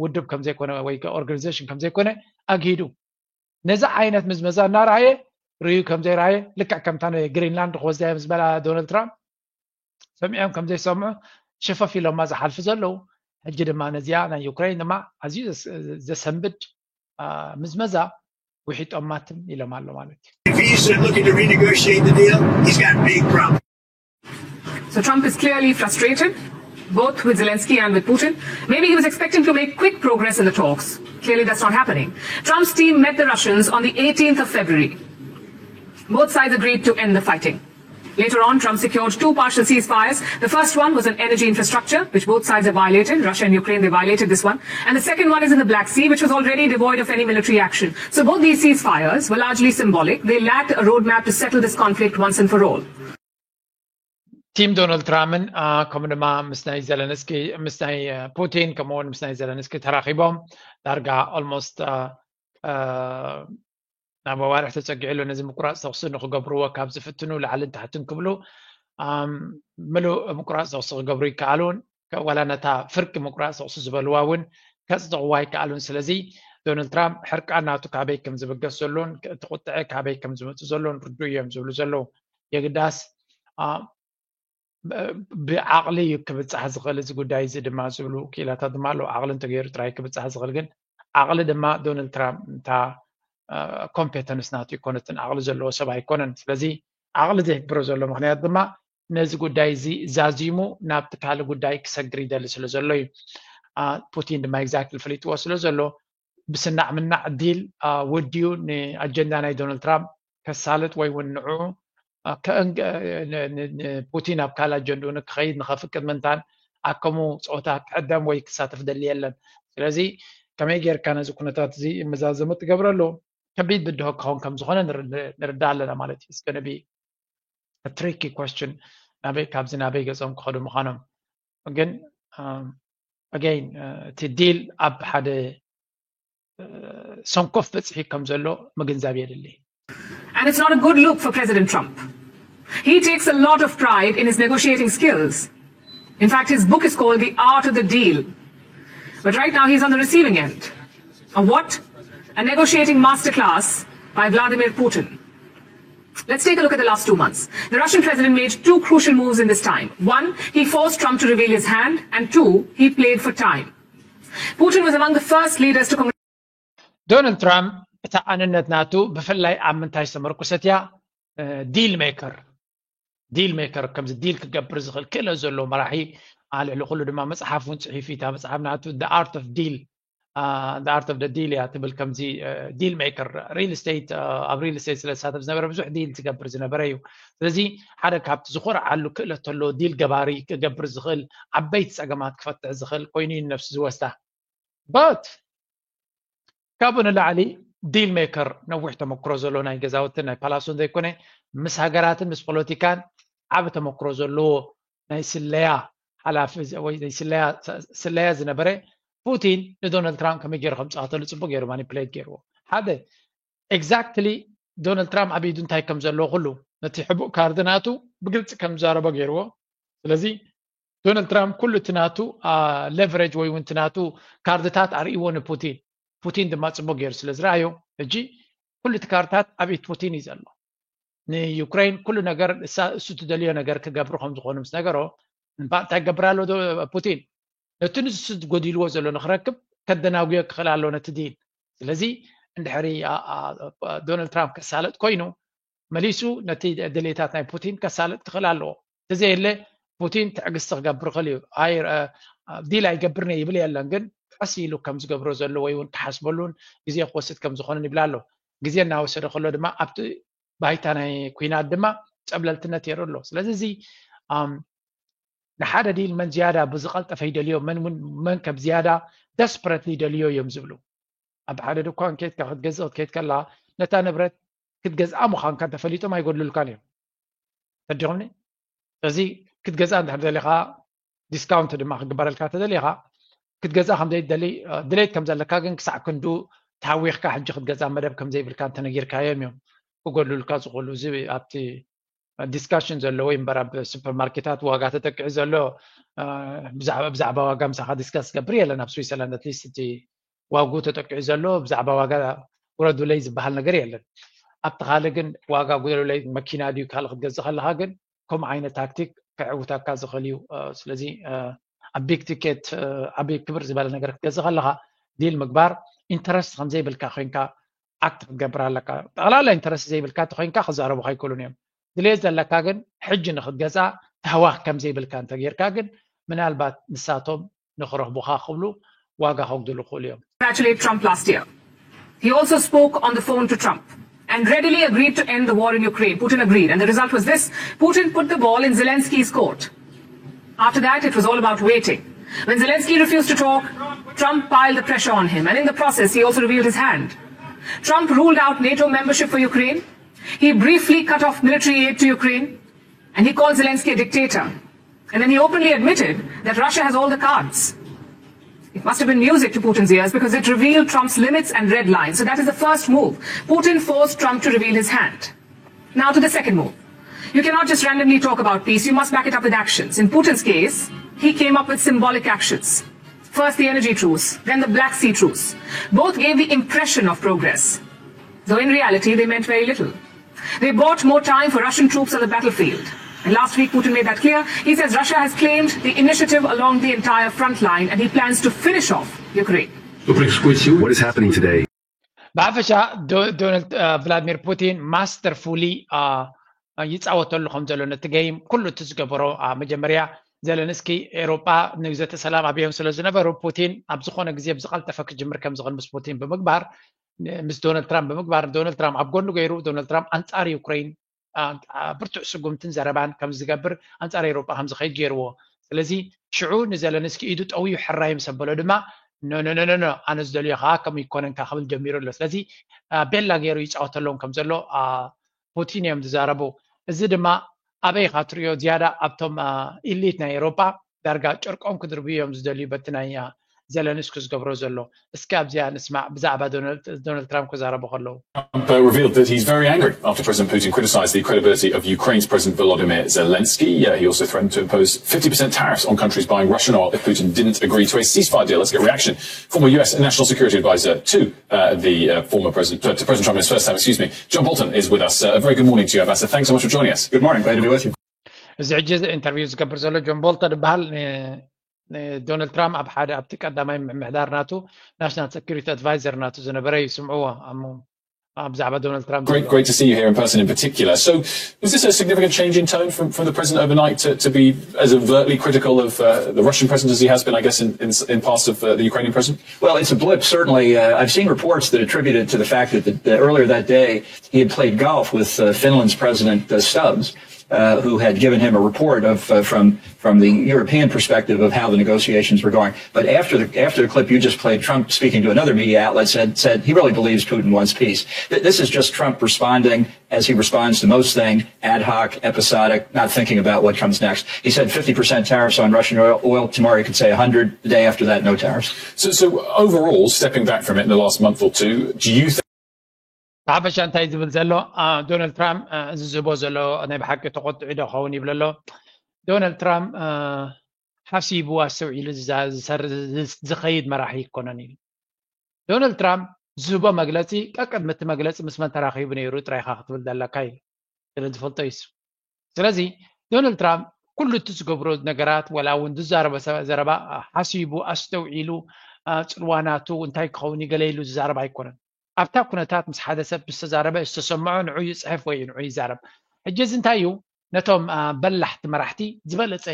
ውድብ ከም ዘይኮነ ወይ ኦርጋኒዜሽን ከም ዘይኮነ ኣግሂዱ። ነዚ ዓይነት ምዝመዛ እናረኣየ ርእዩ ከም ዘይረኣየ ልክዕ ከምታ ንግሪንላንድ ክወስዳ እዮም ዝበላ ዶናልድ ትራምፕ ሰሚዖም ከም ዘይሰምዑ ሸፈፍ ኢሎማ ዝሓልፉ ዘለዉ። ሕጂ ድማ ነዚኣ ናይ ዩክሬን ድማ ኣዝዩ ዘሰንብድ ምዝመዛ ውሒጦማ ትም ኢሎም ኣሎ ማለት እዩ። If he's looking to renegotiate the deal, he's got big problems. So Trump is clearly frustrated, both with Zelensky and with Putin. Maybe he was expecting to make quick progress in the talks. Clearly, that's not happening. Trump's team met the Russians on the eighteenth of February. Both sides agreed to end the fighting. Later on, Trump secured two partial ceasefires. The first one was on energy infrastructure, which both sides have violated. Russia and Ukraine, they violated this one. And the second one is in the Black Sea, which was already devoid of any military action. So both these ceasefires were largely symbolic. They lacked a roadmap to settle this conflict once and for all. ቲም ዶናልድ ትራምፕን ከምኡ ድማ ምስ ናይ ዘለንስኪ ምስ ናይ ፑቲን ከምኡውን ምስ ናይ ዘለንስኪ ተራኺቦም ዳርጋ ኦልሞስት ናብ ኣዋርሕ ተጸጊዑ ኣሎ። ነዚ ምቁራጽ ተኹሲ ንክገብርዎ ካብ ዝፍትኑ ላዕልን ታሕትን ክብሉ ምሉእ ምቁራጽ ተኹሲ ክገብሩ ይከኣሉን ወላ ነታ ፍርቂ ምቁራጽ ተኹሲ ዝበልዋ እውን ከጽድቕዋ ይከኣሉን። ስለዚ ዶናልድ ትራምፕ ሕርቃን ናቱ ካበይ ከም ዝብገስ ዘሎን እቲ ቁጥዐ ካበይ ከም ዝመጽእ ዘሎን ርዱእ እዮም ዝብሉ ዘለዉ። የግዳስ ብዓቕሊ እዩ ክብጻሕ ዝኽእል እዚ ጉዳይ እዚ ድማ ዝብሉ ክኢላታት ድማ ኣለዉ። ዓቕሊ እንተገይሩ ጥራይ ክብጻሕ ዝኽእል ግን ዓቕሊ ድማ ዶናልድ ትራምፕ እንታ ኮምፔተንስ ናቱ ይኮነትን ዓቕሊ ዘለዎ ሰብ ኣይኮነን። ስለዚ ዓቕሊ ዘይሕብሮ ዘሎ ምክንያት ድማ ነዚ ጉዳይ እዚ ዛዚሙ ናብቲ ካልእ ጉዳይ ክሰግር ይደሊ ስለ ዘሎ እዩ። ፑቲን ድማ ኤግዛክትሊ ፈሊጥዎ ስለ ዘሎ ብስናዕ ምናዕ ዲል ወዲኡ ንኣጀንዳ ናይ ዶናልድ ትራምፕ ከሳልጥ ወይ እውን ንዕኡ ፑቲን ኣብ ካልእ ኣጀንድኡ ንክኸይድ ንኸፍቅድ ምንታን ኣብ ከምኡ ፀወታ ክዕደም ወይ ክሳተፍ ደሊ የለን። ስለዚ ከመይ ጌርካ ነዚ ኩነታት እዚ መዛዘሚ ትገብረሉ ከቢድ ብድሆ ክኸውን ከም ዝኾነ ንርዳእ ኣለና ማለት እዩ። እስከ ነቢ ትሪኪ ኮስችን ናበይ ካብዚ ናበይ ገጾም ክኸዱ ምዃኖም ግን ኣገይን እቲ ዲል ኣብ ሓደ ሰንኮፍ በጽሒ ከም ዘሎ ምግንዛብ የድሊ። And it's not a good look for President Trump. He takes a lot of pride in his negotiating skills. In fact, his book is called The Art of the Deal. But right now, he's on the receiving end of what? A negotiating masterclass by Vladimir Putin. Let's take a look at the last two months. The Russian president made two crucial moves in this time. One, he forced Trump to reveal his hand, and two, he played for time. Putin was among the first leaders to congratulate. ዶናልድ ትራምፕ እታ ኣንነት ናቱ ብፍላይ ኣብ ምንታይ ዝተመርኮሰት እያ? ዲል ሜከር ዲል ሜከር ከምዚ ዲል ክገብር ዝኽእል ክእለት ዘለዎ መራሒ ልዕሊ ኩሉ ድማ መፅሓፍ እውን ፅሒፉ እታ መፅሓፍ ናቱ the art of deal the art of the deal እያ ትብል። ከምዚ ዲል ሜከር፣ ሪል ስቴት፣ ኣብ ሪል ስቴት ስለ ዝሳተፍ ዝነበረ ብዙሕ ዲል ዝገብር ዝነበረ እዩ። ስለዚ ሓደ ካብቲ ዝኾርዓሉ ክእለት ተሎ ዲል ገባሪ ክገብር ዝኽእል፣ ዓበይቲ ፀገማት ክፈትሕ ዝኽእል ኮይኑ እዩ ነፍሲ ዝወስዳ። But ካብኡ ንላዕሊ ዲል ሜከር፣ ነዊሕ ተመክሮ ዘሎ ናይ ገዛውትን ናይ ፓላሶን ዘይኮነ፣ ምስ ሃገራትን ምስ ፖለቲካን ዓቢ ተመክሮ ዘለዎ ናይ ስለያ ሓላፊ ወይ ናይ ስለያ ስለያ ዝነበረ ፑቲን ንዶናልድ ትራምፕ ከመይ ገይሩ ከም ዝጻወተሉ ጽቡቅ ገይሩ ማኒፕሌት ገይርዎ። ሓደ ኤግዛክትሊ ዶናልድ ትራምፕ ኣብ ኢዱ እንታይ ከም ዘለዎ ኩሉ ነቲ ሕቡእ ካርድ ናቱ ብግልጺ ከም ዝዛረቦ ገይርዎ። ስለዚ ዶናልድ ትራምፕ ኩሉ እቲ ናቱ ሌቨሬጅ ወይ እውን እቲ ናቱ ካርድታት ኣርእይዎ ንፑቲን። ፑቲን ድማ ጽቡቅ ገይሩ ስለ ዝረኣዮ ሕጂ ኩሉ እቲ ካርድታት ኣብ ኢድ ፑቲን እዩ ዘሎ። ንዩክሬን ኩሉ ነገር እሱ ትደልዮ ነገር ክገብሩ ከም ዝኾኑ ምስ ነገሮ እንታይ ገብር ኣሎ ፑቲን? ነቲ ንሱ ጎዲልዎ ዘሎ ንክረክብ ከደናጉዮ ክኽእል ኣሎ ነቲ ዲል። ስለዚ እንድሕሪ ዶናልድ ትራምፕ ከሳለጥ ኮይኑ መሊሱ ነቲ ድሌታት ናይ ፑቲን ከሳለጥ ክኽእል ኣለዎ። ተዘየለ ፑቲን ትዕግስቲ ክገብር ይኽእል እዩ። ዲል ኣይገብርን ይብል የለን፣ ግን ቀስ ኢሉ ከም ዝገብሮ ዘሎ ወይ እውን ክሓስበሉን ግዜ ክወስድ ከም ዝኾነን ይብል ኣሎ። ግዜ እናወሰደ ከሎ ድማ ኣብቲ ባይታ ናይ ኩናት ድማ ጸብለልትነት የርኢ ኣሎ። ስለዚ እዚ ንሓደ ዲል መን ዝያዳ ብዝቐልጠፈ ይደልዮ፣ መን እውን መን ከም ዝያዳ ደስፐረትሊ ይደልዮ እዮም ዝብሉ። ኣብ ሓደ ድኳን ከይድካ ክትገዝእ ክትከይድ ከላ ነታ ንብረት ክትገዝኣ ምዃንካ እንተፈሊጦም ኣይጎድሉልካን እዮም። ተዲኹምኒ? ስለዚ ክትገዝኣ እንድሕር ደሊኻ ዲስካውንት ድማ ክግበረልካ ተደሊኻ ክትገዝኣ ከም ዘይትደሊ ድሌት ከም ዘለካ ግን ክሳዕ ክንዱ ተሃዊኽካ ሕጂ ክትገዝኣ መደብ ከም ዘይብልካ እንተነጊርካዮም እዮም ክጎድሉልካ ዝኽእሉ። እዚ ኣብቲ ዲስካሽን ዘሎ ወይ እምበር ኣብ ሱፐርማርኬታት ዋጋ ተጠቂዑ ዘሎ ብዛዕባ ዋጋ ምሳኻ ዲስካስ ዝገብር የለን ኣብ ስዊዘርላንድ ኣትሊስት እቲ ዋጉ ተጠቂዑ ዘሎ ብዛዕባ ዋጋ ውረዱለይ ዝበሃል ነገር የለን። ኣብቲ ካልእ ግን ዋጋ ጉደሉለይ መኪና ድዩ ካልእ ክትገዝእ ከለካ ግን ከምኡ ዓይነት ታክቲክ ከዕውተካ ዝኽእል እዩ። ስለዚ ኣብ ቢግ ቲኬት ዓብይ ክብር ዝበለ ነገር ክትገዝእ ከለካ ዲል ምግባር ኢንተረስት ከምዘይብልካ ኮይንካ ኣክት ክትገብር ኣለካ። ጠቕላላ ኢንተረስት ዘይብልካ እንተኮይንካ ክዛረቡካ ኣይክእሉን እዮም። ድሌት ዘለካ ግን ሕጂ ንክትገዝኣ ተህዋክ ከምዘይብልካ እንተጌርካ ግን ምናልባት ንሳቶም ንክረኽቡኻ ክብሉ ዋጋ ከጉድሉ ይኽእሉ እዮም። Congratulate Trump last year. He also spoke on the phone to Trump and readily agreed to end the war in Ukraine. Putin agreed, and the result was this. Putin put the ball in Zelensky's court. After that, it was all about waiting. When Zelensky refused to talk, Trump piled the pressure on him, and in the process, he also revealed his hand. Trump ruled out NATO membership for Ukraine. He briefly cut off military aid to Ukraine, and he called Zelensky a dictator. And then he openly admitted that Russia has all the cards. It must have been music to Putin's ears because it revealed Trump's limits and red lines. So that is the first move. Putin forced Trump to reveal his hand. Now to the second move. You cannot just randomly talk about peace. You must back it up with actions. In Putin's case, he came up with symbolic actions. First the energy truce, then the Black Sea truce. Both gave the impression of progress, though in reality they meant very little. They bought more time for Russian troops on the battlefield. And last week, Putin made that clear. He says Russia has claimed the initiative along the entire front line and he plans to finish off Ukraine. What is happening today? ብሓፈሻ ዶናልድ ቭላድሚር ፑቲን ማስተርፉሊ ይፃወተሉ ከም ዘሎ ነቲ ገይም ኩሉ እቲ ዝገበሮ መጀመርያ ዘለንስኪ ኤሮጳ ንግዘተ ሰላም ኣብዮም ስለ ዝነበሩ ፑቲን ኣብ ዝኾነ ግዜ ብዝቐልጠፈ ክጅምር ከም ዝኽእል ምስ ፑቲን ብምግባር ምስ ዶናልድ ትራምፕ ብምግባር ዶናልድ ትራምፕ ኣብ ጎኑ ገይሩ ዶናልድ ትራምፕ ኣንጻር ዩክሬን ብርቱዕ ስጉምትን ዘረባን ከም ዝገብር ኣንጻር ኤሮጳ ከም ዝኸይድ ገይርዎ። ስለዚ ሽዑ ንዘለንስኪ ኢዱ ጠውዩ ሕራይ ምስ ኣበሎ ድማ ኖኖኖኖኖ ኣነ ዝደልዮ ከዓ ከምኡ ይኮነንካ ክብል ጀሚሩ ኣሎ። ስለዚ ቤላ ገይሩ ይፃወተሎም ከም ዘሎ ፑቲን እዮም ዝዛረቡ። እዚ ድማ ኣበይ ኢኻ ትሪኦ ዝያዳ ኣብቶም ኢሊት ናይ ኤሮጳ ዳርጋ ጨርቆም ክድርብዩ እዮም ዝደልዩ በቲ ናይ ዘለንስኪ ዝገብሮ ዘሎ። እስኪ ኣብዚኣ ንስማዕ ብዛዕባ ዶናልድ ትራምፕ ክዛረቡ ከለዉ። Trump uh, revealed that he's very angry after President Putin criticized the credibility of Ukraine's President Volodymyr Zelensky. Uh, he also threatened to impose fifty percent tariffs on countries buying Russian oil if Putin didn't agree to a ceasefire deal. Let's get reaction. Former U S National Security Advisor to uh, the uh, former President, uh, to President Trump in his first term, excuse me, John Bolton is with us. Uh, a very good morning to you, Ambassador. Thanks so much for joining us. Good morning. Glad to be with you. እዚ ሕጂ ኢንተርቪው ዝገብር ዘሎ ጆን ቦልተን ዝበሃል ዶናልድ ትራምፕ ኣብ ሓደ ኣብቲ ቀዳማይ ምምሕዳር ናቱ ናሽናል ሰኪሪቲ ኣድቫይዘር ናቱ ዝነበረ እዩ። ስምዕዎ። ብዛዕባ ዶናልድ ትራምፕ Great, great to see you here in person in particular. So, was this a significant change in tone from, from the president overnight to, to be as overtly critical of uh, the Russian president as he has been, I guess, in, in, in past of uh, the Ukrainian president? Well, it's a blip, certainly. Uh, I've seen reports that attributed to the fact that, the, that earlier that day he had played golf with uh, Finland's President uh, Stubbs, uh, who had given him a report of uh, from from the European perspective of how the negotiations were going. But after the after the clip you just played, Trump speaking to another media outlet said said he really believes Putin wants peace. Th- This is just Trump responding as he responds to most things, ad hoc, episodic, not thinking about what comes next. He said fifty percent tariffs on Russian oil. Oil tomorrow he could say one hundred. The day after that, no tariffs. So, so overall, stepping back from it in the last month or two, do you think ብሓፈሻ እንታይ ዝብል ዘሎ ዶናልድ ትራምፕ እዚ ዝህቦ ዘሎ ናይ ብሓቂ ተቆጥዑ ዶ ኸውን ይብል ኣሎ። ዶናልድ ትራምፕ ሓሲቡ ኣስተውዒሉ ዝኸይድ መራሒ ይኮነን እዩ። ዶናልድ ትራምፕ ዝህቦ መግለፂ ቀቅድሚ እቲ መግለፂ ምስ መን ተራኺቡ ነይሩ ጥራይካ ክትብል ዘለካ እዩ። ስለ ዝፈልጦ እዩ። ስለዚ ዶናልድ ትራምፕ ኩሉ እቲ ዝገብሮ ነገራት ወላ እውን ዝዛረበ ዘረባ ሓሲቡ ኣስተውዒሉ ፅልዋናቱ እንታይ ክኸውን ይገለ ኢሉ ዝዛረብ ኣይኮነን። ኣብታ ኩነታት ምስ ሓደ ሰብ ዝተዛረበ ዝተሰምዖ ንዑ ይፅሕፍ ወይ ንዑ ይዛረብ። ሕጂ እዚ እንታይ እዩ? ነቶም በላሕቲ መራሕቲ ዝበለፀ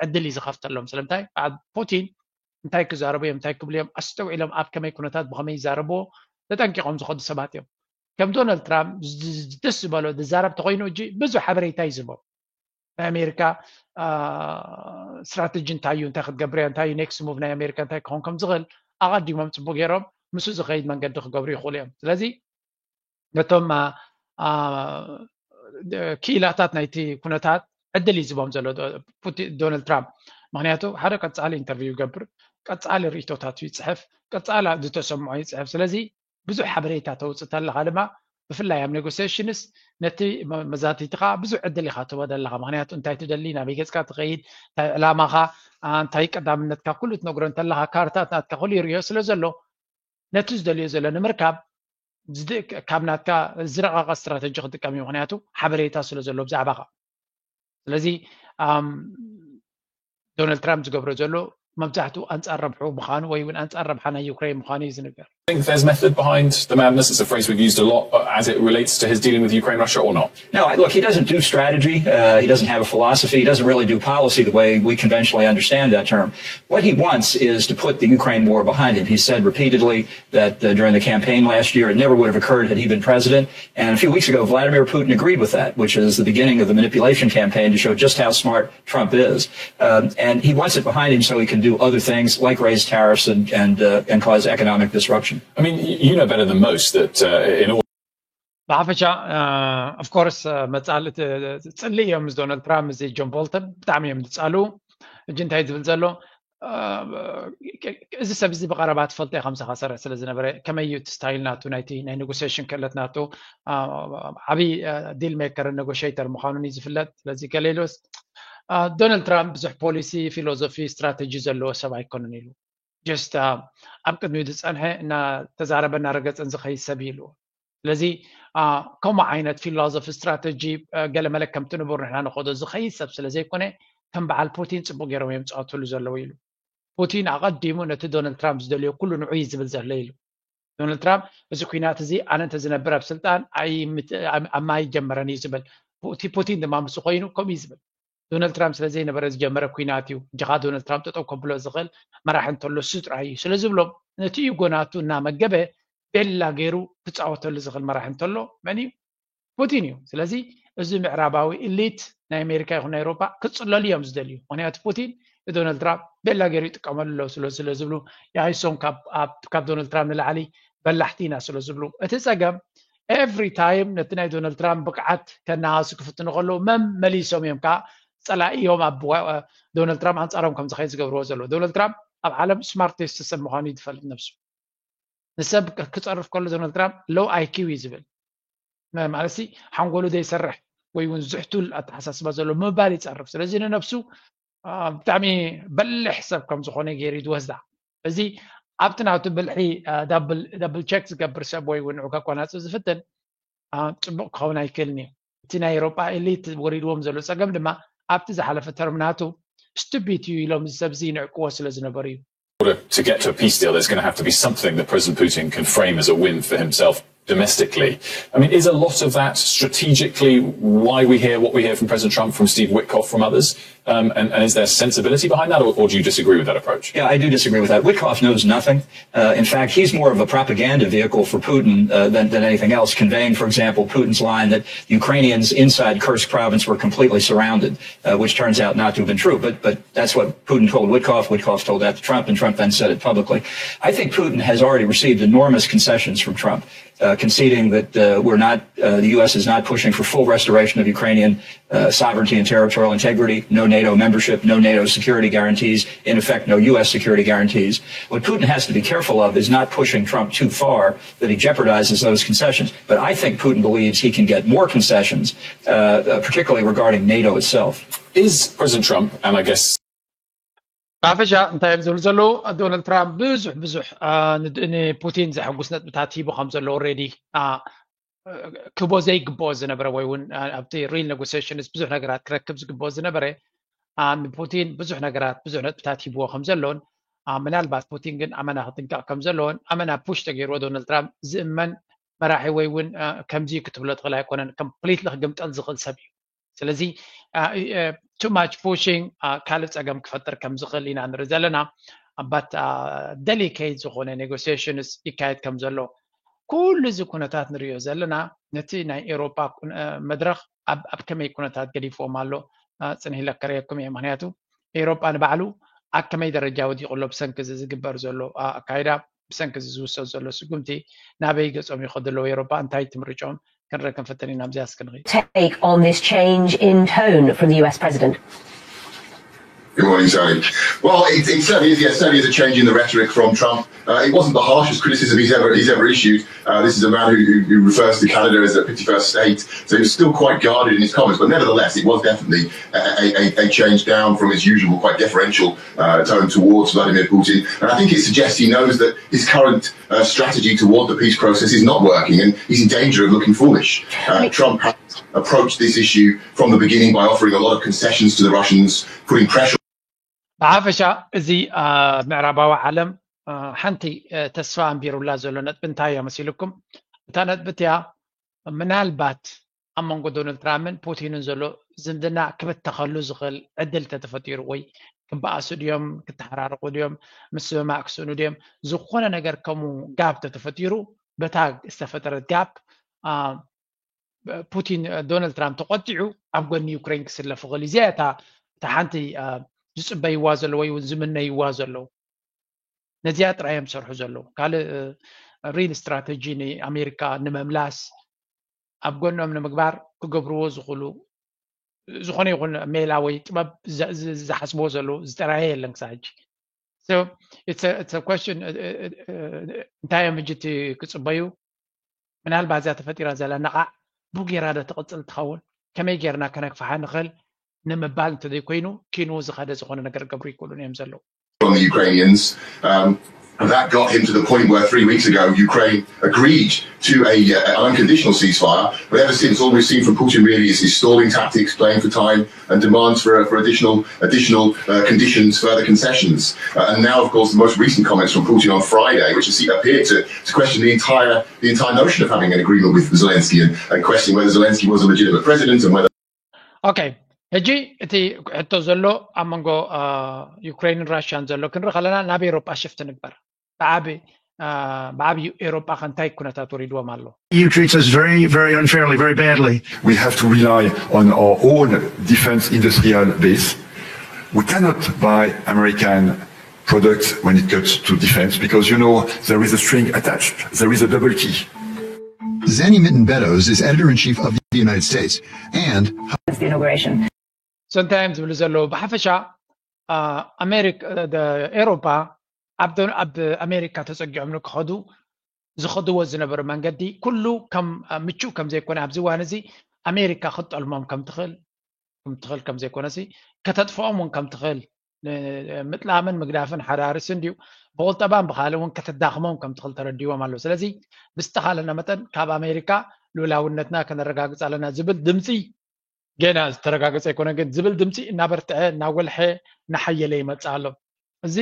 ዕድል እዩ ዝኸፍተሎም። ስለምንታይ ፑቲን እንታይ ክዛረቡ እዮም እንታይ ክብሉ እዮም ኣስተውዒሎም ኣብ ከመይ ኩነታት ብኸመይ ይዛረብዎ ተጠንቂቖም ዝኸዱ ሰባት እዮም። ከም ዶናልድ ትራምፕ ደስ ዝበሎ ዝዛረብ ተኮይኑ እጂ ብዙሕ ሓበሬታ እዩ ዝህቦም። ናይ ኣሜሪካ ስትራተጂ እንታይ እዩ እንታይ ክትገብር እንታይ እዩ ኔክስት ሙቭ ናይ ኣሜሪካ እንታይ ክኸውን ከም ዝኽእል ኣቐዲሞም ፅቡቅ ገይሮም ምስ ዝኸይድ መንገዲ ክገብሩ ይኽእሉ እዮም። ስለዚ ነቶም ክኢላታት ናይቲ ኩነታት ዕድል እዩ ዝቦም ዘሎ ዶናልድ ትራምፕ። ምክንያቱ ሓደ ቀፃሊ ኢንተርቪው ይገብር፣ ቀፃሊ ርእቶታቱ ይፅሕፍ፣ ቀፃሊ ዝተሰምዖ ይፅሕፍ። ስለዚ ብዙሕ ሓበሬታ ተውፅእ ተለካ ድማ ብፍላይ ኣብ ኔጎሲሽንስ ነቲ መዛትይትኻ ብዙሕ ዕድል ኢኻ ትህቦ ዘለኻ። ምክንያቱ እንታይ ትደሊ፣ ናበይ ገፅካ ትኸይድ፣ እንታይ ዕላማኻ፣ እንታይ ቀዳምነትካ ኩሉ ትነግሮ እንተለኻ ካርታት ናትካ ኩሉ ይርእዮ ስለ ዘሎ ነቲ ዝደልዮ ዘሎ ንምርካብ ካብ ናትካ ዝረቐቐ ስትራተጂ ክጥቀም እዩ። ምክንያቱ ሓበሬታ ስለ ዘሎ ብዛዕባኻ። ስለዚ ዶናልድ ትራምፕ ዝገብሮ ዘሎ መብዛሕትኡ ኣንፃር ረብሑ ምዃኑ ወይ እውን ኣንፃር ረብሓ ናይ ዩክሬን ምዃኑ እዩ ዝንገር። Think there's method behind the madness. It's a phrase we've used a lot as it relates to his dealing with Ukraine, Russia, or not. No, look, he doesn't do strategy. Uh, he doesn't have a philosophy. He doesn't really do policy the way we conventionally understand that term. What he wants is to put the Ukraine war behind him. He said repeatedly that uh, during the campaign last year, it never would have occurred had he been president. And a few weeks ago, Vladimir Putin agreed with that, which is the beginning of the manipulation campaign to show just how smart Trump is. Um, and he wants it behind him so he can do other things like raise tariffs and, and, uh, and cause economic disruption. I mean, you know better than most that uh, in all ብሓፈሻ ኦፍኮርስ መፃል ፅሊ እዮም ምስ ዶናልድ ትራምፕ እዚ ጆን ቦልተን ብጣዕሚ እዮም ዝፃሉ። እጂ እንታይ ዝብል ዘሎ እዚ ሰብ እዚ ብቀረባ ትፈልጦ ኢኻ ምሳኻ ሰርሕ ስለ ዝነበረ ከመይ እዩ እቲ ስታይል ናቱ ናይቲ ናይ ኔጎሽሽን ክእለት ናቱ ዓብይ ዲል ሜከር ኔጎሽተር ምዃኑን እዩ ዝፍለጥ። ስለዚ ገሌሎስ ዶናልድ ትራምፕ ብዙሕ ፖሊሲ ፊሎዞፊ ስትራተጂ ዘለዎ ሰብ ኣይኮነን ኢሉ ጀስት ኣብ ቅድሚኡ ዝፀንሐ እናተዛረበ እናረገፀን ዝኸይድ ሰብ እዩ ኢልዎ። ስለዚ ከምኡ ዓይነት ፊሎዞፊ ስትራተጂ ገለመለ ከምቲ ንቡር ንሕና ንኸዶ ዝኸይድ ሰብ ስለ ዘይኮነ ከም በዓል ፑቲን ፅቡቅ ገይሮም እዮም ዝፃወትሉ ዘለዉ ኢሉ። ፑቲን ኣቐዲሙ ነቲ ዶናልድ ትራምፕ ዝደልዮ ኩሉ ንዑ እዩ ዝብል ዘሎ ኢሉ። ዶናልድ ትራምፕ እዚ ኩናት እዚ ኣነ እንተዝነብር ኣብ ስልጣን ኣብ ማይ ጀመረን እዩ ዝብል። እቲ ፑቲን ድማ ምስ ኮይኑ ከምኡ እዩ ዝብል። ዶናልድ ትራምፕ ስለ ዘይነበረ ዝጀመረ ኩናት እዩ። እጅኻ ዶናልድ ትራምፕ ጠጠው ከብሎ ዝኽእል መራሒ እንተሎ እሱ ጥራይ እዩ ስለ ዝብሎም ነቲ ኢጎ ናቱ እናመገበ ቤላ ገይሩ ክፃወተሉ ዝኽእል መራሒ እንተሎ መን እዩ? ፑቲን እዩ። ስለዚ እዚ ምዕራባዊ ኢሊት ናይ ኣሜሪካ ይኹን ናይ ኤውሮፓ ክፅለሉ እዮም ዝደልዩ። ምክንያቱ ፑቲን ንዶናልድ ትራምፕ ቤላ ገይሩ ይጥቀመሉ ኣሎ ስለ ስለ ዝብሉ የሃይሶም ካብ ዶናልድ ትራምፕ ንላዕሊ በላሕቲ ኢና ስለ ዝብሉ እቲ ፀገም ኤቭሪ ታይም ነቲ ናይ ዶናልድ ትራምፕ ብቅዓት ከነሃሱ ክፍትኑ ከለዉ መመሊሶም እዮም ከዓ ፀላኢዮም ኣብ ዶናልድ ትራምፕ ኣንፃሮም ከም ዝኸይድ ዝገብርዎ ዘለዉ። ዶናልድ ትራምፕ ኣብ ዓለም ስማርቴስት ሰብ ምዃኑ እዩ ዝፈልጥ ነብሱ። ንሰብ ክፀርፍ ከሎ ዶናልድ ትራምፕ ሎው ኣይኪው እዩ ዝብል። ማለት ሓንጎሉ ዘይሰርሕ ወይ እውን ዝሕቱል ኣተሓሳስባ ዘሎ ምባል ይፀርፍ። ስለዚ ንነብሱ ብጣዕሚ በልሕ ሰብ ከም ዝኾነ ገይሩ ዝወስዳ። እዚ ኣብቲ ናቱ ብልሒ ዳብል ቸክ ዝገብር ሰብ ወይ እውን ንዑ ከቋናፅብ ዝፍትን ፅቡቅ ክኸውን ኣይክእልን እዩ። እቲ ናይ ኤሮጳ ኤሊት ወሪድዎም ዘሎ ፀገም ድማ ኣብቲ ዝሓለፈ ተርም ናቱ ስቱፒድ እዩ ኢሎም እዚ ሰብ እዚ ይንዕቅዎ ስለ ዝነበሩ እዩ። To get to a peace deal, there's going to have to be something that President Putin can frame as a win for himself domestically. I mean, is a lot of that strategically why we hear what we hear from President Trump, from Steve Witkoff, from others? Um, and, and is there sensibility behind that, or, or do you disagree with that approach? Yeah, I do disagree with that. Witkoff knows nothing. Uh, in fact, he's more of a propaganda vehicle for Putin uh, than, than anything else, conveying, for example, Putin's line that Ukrainians inside Kursk province were completely surrounded, uh, which turns out not to have been true. But, but that's what Putin told Witkoff. Witkoff told that to Trump, and Trump then said it publicly. I think Putin has already received enormous concessions from Trump, uh, conceding that uh, we're not, uh, the U S is not pushing for full restoration of Ukrainian uh, sovereignty and territorial integrity, no NATO membership, no NATO security guarantees, in effect, no U S security guarantees. What Putin has to be careful of is not pushing Trump too far that he jeopardizes those concessions. But I think Putin believes he can get more concessions, uh, uh, particularly regarding NATO itself. Is President Trump, and I guess ብሓፈሻ እንታይ እዮም ዝብሉ ዘለዉ? ዶናልድ ትራምፕ ብዙሕ ብዙሕ ንፑቲን ዘሐጉስ ነጥብታት ሂቡ ከም ዘሎ already ክቦ ዘይግብኦ ዝነበረ ወይ እውን ኣብቲ real negotiations ብዙሕ ነገራት ክረክብ ዝግብኦ ዝነበረ ንፑቲን ብዙሕ ነገራት ብዙሕ ነጥብታት ሂብዎ ከም ዘሎን ምናልባት ፑቲን ግን ኣመና ክጥንቀቕ ከም ዘለዎን ኣመና push ተገይርዎ ዶናልድ ትራምፕ ዝእመን መራሒ ወይ እውን ከምዚ ክትብሎ ትኽእል ኣይኮነን። Completely ክግምጠል ዝኽእል ሰብ እዩ። ስለዚ too much pushing ካልእ ፀገም ክፈጥር ከም ዝኽእል ኢና ንርኢ ዘለና። But delicate ዝኾነ negotiations ይካየድ ከም ዘሎ ኩሉ እዚ ኩነታት ንሪኦ ዘለና ነቲ ናይ ኤውሮጳ መድረኽ ኣብ ከመይ ኩነታት ገዲፍዎም ኣሎ ፅንሕ ኢለ ከርእየኩም እየ። ምክንያቱ ኤውሮጳ ንባዕሉ ኣብ ከመይ ደረጃ ወዲቑ ኣሎ ብሰንኪ እዚ ዝግበር ዘሎ ኣካይዳ ብሰንኪ እዚ ዝውሰድ ዘሎ ስጉምቲ ናበይ ገጾም ይኸዱ ኣለዉ ኤውሮጳ እንታይ ትምርጫኦም ክንርኢ ክንፍትን ኢና። ኣብዚኣ እስኪ ንኺድ። Take on this change in tone from the U S president? Good morning, Sally. Well, it, it certainly is. Yes, certainly is a change in the rhetoric from Trump. Uh, it wasn't the harshest criticism he's ever he's ever issued. Uh, this is a man who, who, who refers to Canada as a fifty-first state, so he was still quite guarded in his comments. But nevertheless, it was definitely a, a, a change down from his usual quite deferential uh, tone towards Vladimir Putin. And I think it suggests he knows that his current uh, strategy toward the peace process is not working, and he's in danger of looking foolish. Uh, Trump has approached this issue from the beginning by offering a lot of concessions to the Russians, putting pressure. ብሓፈሻ እዚ ምዕራባዊ ዓለም ሓንቲ ተስፋ ኣንቢሩላ ዘሎ ነጥቢ እንታይ እያ መሲልኩም? እታ ነጥቢ እቲኣ ምናልባት ኣብ መንጎ ዶናልድ ትራምፕን ፑቲንን ዘሎ ዝምድና ክብተኸሉ ዝኽእል ዕድል ተተፈጢሩ ወይ ክበኣሱ ድዮም ክተሓራርቁ ድዮም ምስምማዕ ክስእኑ ድዮም ዝኾነ ነገር ከምኡ ጋፕ ተተፈጢሩ በታ ዝተፈጠረት ጋፕ ፑቲን ዶናልድ ትራምፕ ተቆጢዑ ኣብ ጎኒ ዩክሬን ክስለፍ ይኽእል እዩ። እዚኣ እታ ሓንቲ ዝፅበይዋ ዘለዉ ወይ እውን ዝምነይዋ ዘለዉ ነዚኣ ጥራይ እዮም ዝሰርሑ ዘለዉ። ካልእ real strategy ንኣሜሪካ ንመምላስ ኣብ ጎኖም ንምግባር ክገብርዎ ዝኽእሉ ዝኾነ ይኹን ሜላ ወይ ጥበብ ዝሓስብዎ ዘለዉ ዝጠራየ የለን ክሳብ ሕጂ። So it's a question እንታይ እዮም ሕጂ እቲ ክፅበዩ? ምናልባት እዛ ተፈጢራ ዘላ ነቓዕ ብኡ ጌራ ዶ ትቕፅል ትኸውን? ከመይ ጌርና ከነግፍሓ ንኽእል ንምባል እንተዘይኮይኑ ኪንኡ ዝኸደ ዝኾነ ነገር ገብሩ ይክእሉን እዮም ዘለዉ። From the Ukrainians. Um, and that got him to the point where three weeks ago Ukraine agreed to a, uh, an unconditional ceasefire. But ever since, all we've seen from Putin really is his stalling tactics, playing for time, and demands for, for additional additional uh, conditions, further concessions. Uh, and now, of course, the most recent comments from Putin on Friday, which appeared to, to question the entire the entire notion of having an agreement with Zelensky and, and questioning whether Zelensky was a legitimate president and whether Okay. ሕጂ እቲ ሕቶ ዘሎ ኣብ መንጎ ዩክሬንን ራሽያን ዘሎ ክንርኢ ከለና ናብ ኤሮጳ ሽፍት ንግበር። ብዓቢ ብዓብዩ ኤሮጳ ከ እንታይ ኩነታት ወሪድዎም ኣሎ? You treat us very, very unfairly, very badly. We have to rely on our own defense industrial base. We cannot buy American products when it comes to defense because, you know, there is a string attached. There is a double key. Zenny Mitten Beddoes is editor in chief of the United States and the inauguration. So እንታይ እዮም ዝብሉ ዘለዉ? ብሓፈሻ ኣሜሪካ ኤሮፓ ኣብ ኣሜሪካ ተፀጊዖም ንክኸዱ ዝኸድዎ ዝነበሩ መንገዲ ኩሉ ከም ምቹእ ከም ዘይኮነ ኣብዚ እዋን እዚ ኣሜሪካ ክትጠልሞም ከም ትኽእል ከም ትኽእል ከም ዘይኮነሲ ከተጥፍኦም እውን ከም ትኽእል ምጥላምን ምግዳፍን ሓዳርስ እንድዩ ብቁጠባን ብካልእ እውን ከተዳኽሞም ከም ትኽእል ተረዲዎም ኣለዉ። ስለዚ ብዝተኻለና መጠን ካብ ኣሜሪካ ልኡላውነትና ከነረጋግፅ ኣለና ዝብል ድምፂ ገና ዝተረጋገፀ ኣይኮነ ግን ዝብል ድምፂ እናበርትዐ እናጎልሐ እናሓየለ ይመፅእ ኣሎ። እዚ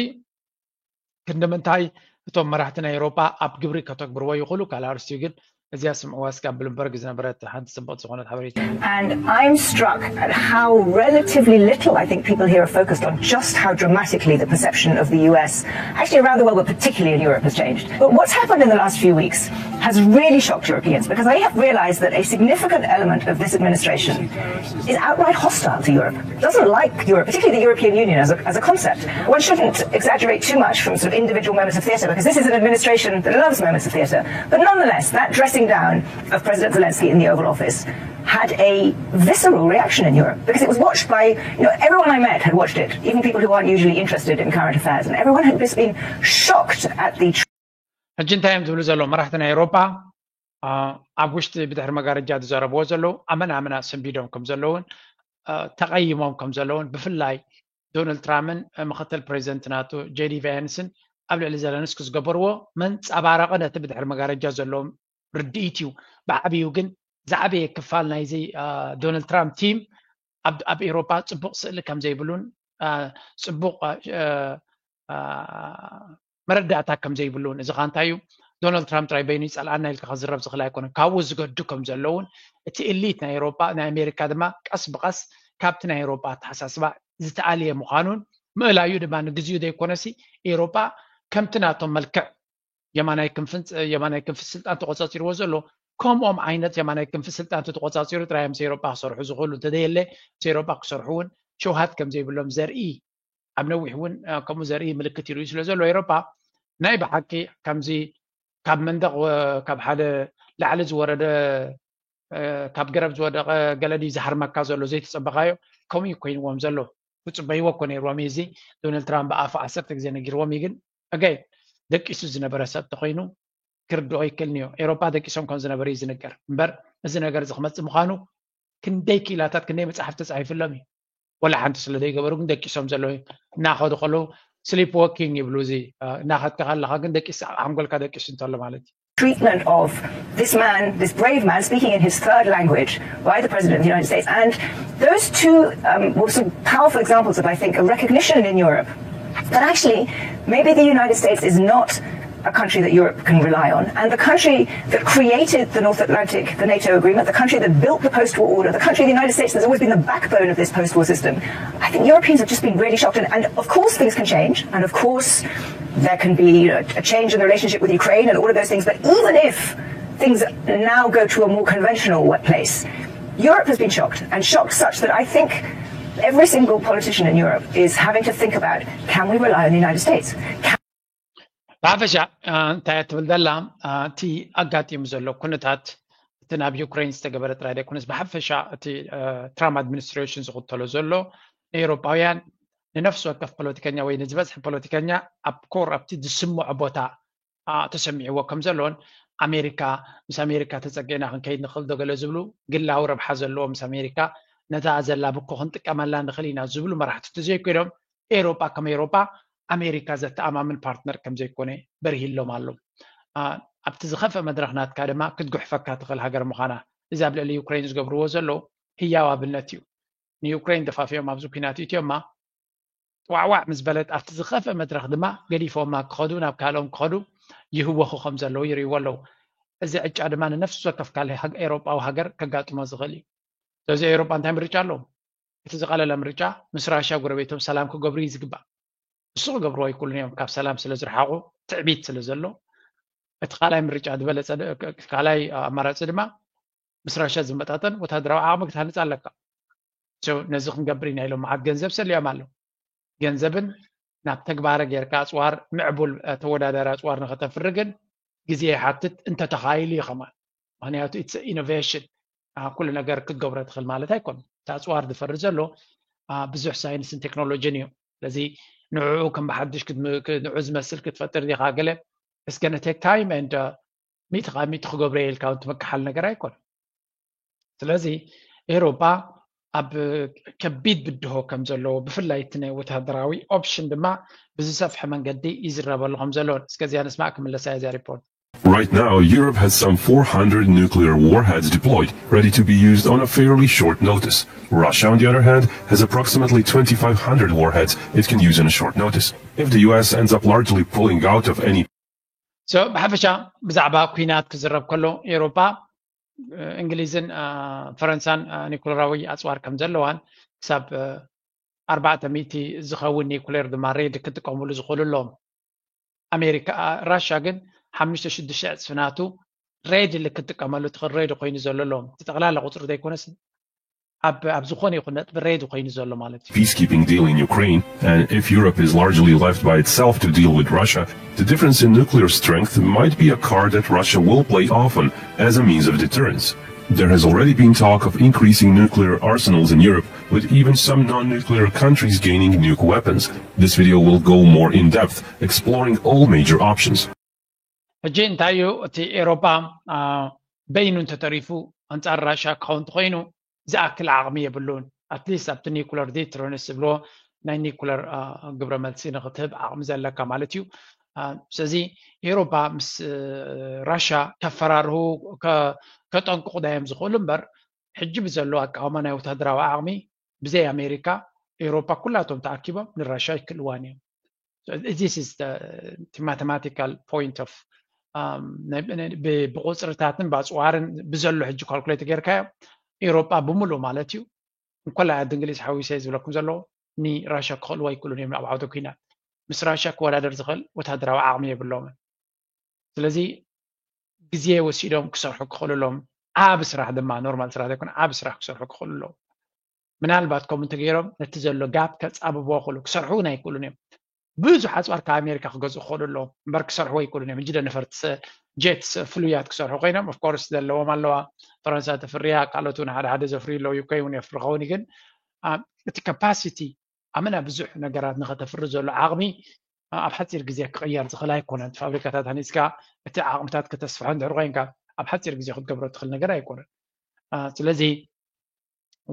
ክንዲ ምንታይ እቶም መራሕቲ ናይ ኤሮጳ ኣብ ግብሪ ከተግብርዎ ይኽእሉ ካልእ ኣርስቲ ግን እዚኣ ስምዕዋ እስኪ ኣብ ብሉምበርግ ዝነበረት ሓንቲ ጽብቕቲ ዝኾነት ሓበሬታ። And I'm struck at how relatively little I think people here are focused on just how dramatically the perception of the U S, actually around the world, but particularly in Europe, has changed. But what's happened in the last few weeks has really shocked Europeans because they have realized that a significant element of this administration is outright hostile to Europe, doesn't like Europe, particularly the European Union as a, as a concept. One shouldn't exaggerate too much from sort of individual moments of theatre because this is an administration that loves moments of theatre. But nonetheless, that dressing down of President Zelensky in the Oval Office had a visceral reaction in Europe because it was watched by, you know, everyone I met had watched it, even people who aren't usually interested in current affairs, and everyone had just been shocked at the ሕጂ እንታይ እዮም ዝብሉ ዘለዉ መራሕቲ ናይ ኤውሮጳ? ኣብ ውሽጢ ብድሕሪ መጋረጃ ዝዘረብዎ ዘለዉ ኣመና ኣመና ሰንቢዶም ከም ዘለውን ተቐይሞም ከም ዘለውን፣ ብፍላይ ዶናልድ ትራምፕን ምክትል ፕሬዚደንት ናቱ ጄዲ ቫንስን ኣብ ልዕሊ ዘለንስኪ ዝገበርዎ መንፀባረቂ ነቲ ብድሕሪ መጋረጃ ዘለዎም ርድኢት እዩ። ብዓብዩ ግን ዝዓበየ ክፋል ናይዚ ዶናልድ ትራምፕ ቲም ኣብ ኤውሮጳ ፅቡቕ ስእሊ ከም ዘይብሉን ፅቡቕ መረዳእታ ከም ዘይብሉን፣ እዚ ኸ እንታይ እዩ? ዶናልድ ትራምፕ ጥራይ በይኑ ይጸልኣና ኢልካ ክዝረብ ዝኽእል ኣይኮነን። ካብኡ ዝገዱ ከም ዘለውን፣ እቲ ኤሊት ናይ ኤውሮጳ፣ ናይ ኣሜሪካ ድማ ቀስ ብቐስ ካብቲ ናይ ኤውሮጳ ኣተሓሳስባ ዝተኣልየ ምዃኑን፣ ምእላዩ ድማ ንግዚኡ ዘይኮነሲ ኤውሮጳ ከምቲ ናቶም መልክዕ የማናይ ክንፍን የማናይ ክንፊ ስልጣን ተቆጻጺርዎ ዘሎ፣ ከምኦም ዓይነት የማናይ ክንፊ ስልጣን ተቆጻጺሩ ጥራይ ምስ ኤውሮጳ ክሰርሑ ዝኽእሉ፣ እንተዘየለ ምስ ኤውሮጳ ክሰርሑ እውን ሸውሃት ከም ዘይብሎም ዘርኢ ኣብ ነዊሕ እውን ከምኡ ዘርኢ ምልክት ይርእዩ ስለ ዘሎ ኤሮጳ ናይ ብሓቂ ከምዚ ካብ መንደቕ ካብ ሓደ ላዕሊ ዝወረደ ካብ ገረብ ዝወደቐ ገለ ድዩ ዝሃርመካ ዘሎ ዘይተጸበኻዮ ከምኡ እዩ ኮይንዎም ዘሎ። ክጽበይዎ እኮ ነይርዎም እዩ። እዚ ዶናልድ ትራምፕ ብኣፉ ዓሰርተ ግዜ ነጊርዎም እዩ። ግን ኣጋይ ደቂሱ ዝነበረ ሰብ ተኮይኑ ክርድኦ ይክእል ንዮ። ኤሮጳ ደቂሶም ከም ዝነበረ እዩ ዝንገር እምበር እዚ ነገር እዚ ክመጽእ ምዃኑ ክንደይ ክኢላታት ክንደይ መጽሓፍ ተጻሒፍሎም እዩ። ወላ ሓንቲ ስለ ዘይገበሩ ግን ደቂሶም ዘለዉ እናኸዱ ከለዉ ስሊፕ ዎኪንግ ይብሉ። እዚ እናኸድካ ከለኻ ግን ደቂስ ሓንጎልካ ደቂሱ እንተሎ ማለት እዩ። Treatment of this man, this brave man speaking in his third language by the President of the United States. And those two um, were some powerful examples of, I think, a recognition in Europe that actually maybe the United States is not a country that Europe can rely on. And the country that created the North Atlantic, the NATO agreement, the country that built the post war order, the country, the United States, that's always been the backbone of this post war system. I think Europeans have just been really shocked. And, and of course, things can change. And of course, there can be you know, a change in the relationship with Ukraine and all of those things. But even if things now go to a more conventional place, Europe has been shocked, and shocked such that I think every single politician in Europe is having to think about can we rely on the United States? Can ብሓፈሻ እንታይ ትብል ዘላ እቲ ኣጋጢሙ ዘሎ ኩነታት እቲ ናብ ዩክሬን ዝተገበረ ጥራይ ዘይኮነስ ብሓፈሻ እቲ ትራምፕ ኣድሚኒስትሬሽን ዝኽተሎ ዘሎ ንኤውሮጳውያን ንነፍሲ ወከፍ ፖለቲከኛ ወይ ንዝበዝሐ ፖለቲከኛ ኣብ ኮር ኣብቲ ዝስምዖ ቦታ ተሰሚዕዎ ከም ዘሎን ኣሜሪካ ምስ ኣሜሪካ ተጸጊዕና ክንከይድ ንኽእል ዶ ገለ ዝብሉ ግላዊ ረብሓ ዘለዎ ምስ ኣሜሪካ ነታ ዘላ ብኮ ክንጥቀመላ ንኽእል ኢና ዝብሉ መራሕቲ ተዘይኮይኖም ኤውሮጳ ከም ኤውሮጳ ኣሜሪካ ዘተኣማምን ፓርትነር ከም ዘይኮነ በርሂሎም ኣሎ። ኣብቲ ዝኸፍአ መድረኽ ናትካ ድማ ክትጉሕፈካ ትኽእል ሃገር ምዃና እዚ ኣብ ልዕሊ ዩክሬን ዝገብርዎ ዘለዉ ህያው ኣብነት እዩ። ንዩክሬን ደፋፊኦም ኣብዚ ኲናት እትዮማ ዋዕዋዕ ምስ በለት ኣብቲ ዝኸፍአ መድረኽ ድማ ገዲፎማ ክኸዱ ናብ ካልኦም ክኸዱ ይህወኹ ከም ዘለዉ ይርእይዎ ኣለዉ። እዚ ዕጫ ድማ ንነፍሲ ወከፍ ካልእ ኤውሮጳዊ ሃገር ከጋጥሞ ዝኽእል እዩ። ስለዚ ኤውሮጳ እንታይ ምርጫ ኣለዎም? እቲ ዝቐለለ ምርጫ ምስ ራሽያ ጎረቤቶም ሰላም ክገብሩ እዩ ዝግባእ። እሱ ክገብርዎ ኣይክእሉን እዮም ካብ ሰላም ስለ ዝረሓቑ ትዕቢት ስለ ዘሎ እቲ ካልኣይ ምርጫ ዝበለፀ ካልኣይ ኣማራፂ ድማ ምስ ራሽያ ዝመጣጠን ወታደራዊ ዓቕሚ ክትሃንፅ ኣለካ። ነዚ ክንገብር ኢና ኢሎም መዓት ገንዘብ ሰሊኦም ኣለዉ። ገንዘብን ናብ ተግባረ ጌርካ ኣፅዋር ምዕቡል ተወዳዳሪ ኣፅዋር ንኸተፍሪ ግን ግዜ ይሓትት እንተተኻይሉ እዩ ከማን ምክንያቱ ኢትስ ኢኖቬሽን ኩሉ ነገር ክትገብሮ ትኽእል ማለት ኣይኮን እቲ ኣፅዋር ዝፈሪ ዘሎ ብዙሕ ሳይንስን ቴክኖሎጂን እዩ ስለዚ ንዕኡ ከም ብሓድሽ ንዑ ዝመስል ክትፈጥር ዲኻ ገለ እስገነ ቴክ ታይም ንድ ሚእቲ ካብ ሚእቲ ክገብሮ ኢልካ እውን ትምክሓል ነገር ኣይኮን ስለዚ ኤውሮጳ ኣብ ከቢድ ብድሆ ከም ዘለዎ ብፍላይ እቲ ናይ ወታደራዊ ኦፕሽን ድማ ብዝሰፍሐ መንገዲ ይዝረበሉ ከም ዘሎ እስከዚኣ ንስማዕ ክምለሳ እያ እዚኣ ሪፖርት Right now, Europe has some four hundred nuclear warheads deployed, ready to be used on a fairly short notice. Russia, on the other hand, has approximately twenty-five hundred warheads it can use on a short notice. If the U S ends up largely pulling out of any So ብሓፈሻ ብዛዕባ ኩናት ክዝረብ ከሎ ኤውሮጳ እንግሊዝን ፈረንሳን ኒኩለራዊ ኣፅዋር ከም ዘለዋን ክሳብ ኣርባዕተ ሚእቲ ዝኸውን ኒኩሌር ድማ ሬድ ክጥቀምሉ ዝኽእሉ ኣለዎም። ኣሜሪካ ራሻ ግን ሓሙሽተ ሽዱሽተ ዕፅፊ ናቱ ሬድ ክትጥቀመሉ ትኽእል ሬድ ኮይኑ ዘሎ ኣለዎም። እቲ ጠቕላላ ቁፅሪ ዘይኮነስ ኣብ ኣብ ዝኾነ ይኹን ነጥቢ ሬድ ኮይኑ ዘሎ ማለት እዩ። Peacekeeping deal in Ukraine, and if Europe is largely left by itself to deal with Russia, the difference in nuclear strength might be a card that Russia will play often as a means of deterrence. There has already been talk of increasing nuclear arsenals in Europe, with even some non nuclear countries gaining nuke weapons. This video will go more in depth, exploring all major options. ሕጂ እንታይ እዩ እቲ ኤውሮጳ በይኑ እንተተሪፉ ኣንጻር ራሻ ክኸውን እንተኮይኑ ዝኣክል ዓቕሚ የብሉን። ኣትሊስት ኣብቲ ኒኩለር ዲትረንስ ዝብልዎ ናይ ኒኩለር ግብረ መልሲ ንክትህብ ዓቕሚ ዘለካ ማለት እዩ። ስለዚ ኤውሮጳ ምስ ራሻ ከፈራርሁ ከጠንቅቑ ዳዮም ዝኽእሉ እምበር ሕጂ ብዘሎ ኣቃውማ ናይ ወታደራዊ ዓቕሚ ብዘይ ኣሜሪካ ኤውሮጳ ኩላቶም ተኣኪቦም ንራሻ ይክልዋን እዮም። This is the mathematical point of ብቁፅርታትን ብኣፅዋርን ብዘሎ ሕጂ ካልኩሌት ጌርካዮ ኤውሮጳ ብምሉእ ማለት እዩ። እንኮላይ ዓዲ እንግሊዝ ሓዊሰ ዝብለኩም ዘለዎ ንራሻ ክኽእልዎ ኣይክእሉን እዮም ኣብ ዓውደ ኩናት። ምስ ራሻ ክወዳደር ዝኽእል ወታደራዊ ዓቕሚ የብሎምን። ስለዚ ግዜ ወሲዶም ክሰርሑ ክኽእሉ ኣለዎም። ዓብ ስራሕ ድማ ኖርማል ስራሕ ዘይኮነ ዓብ ስራሕ ክሰርሑ ክኽእሉ ኣለዎም። ምናልባት ከምኡ እንተገይሮም ነቲ ዘሎ ጋፕ ከፃብብዎ ክእሉ ክሰርሑ እውን ኣይክእሉን እዮም። ብዙሕ ኣፅዋር ካብ ኣሜሪካ ክገዝኡ ክኽእሉ ኣለዎም እምበር ክሰርሕዎ ኣይክእሉን እዮም። ሕጂ ነፈርቲ ጀትስ ፍሉያት ክሰርሑ ኮይኖም ኦፍኮርስ ዘለዎም ኣለዋ። ፈረንሳ ተፍርያ ካልኦት እውን ሓደ ሓደ ዘፍርዩ ኣለዉ። ዩክሬን እውን የፍሪ ኸውን ግን እቲ ካፓሲቲ ኣመና ብዙሕ ነገራት ንኸተፍሪ ዘሎ ዓቕሚ ኣብ ሓፂር ግዜ ክቕየር ዝኽእል ኣይኮነን። ፋብሪካታት ሃኒፅካ እቲ ዓቕምታት ከተስፍሖ እንድሕር ኮይንካ ኣብ ሓፂር ግዜ ክትገብሮ ትኽእል ነገር ኣይኮነን። ስለዚ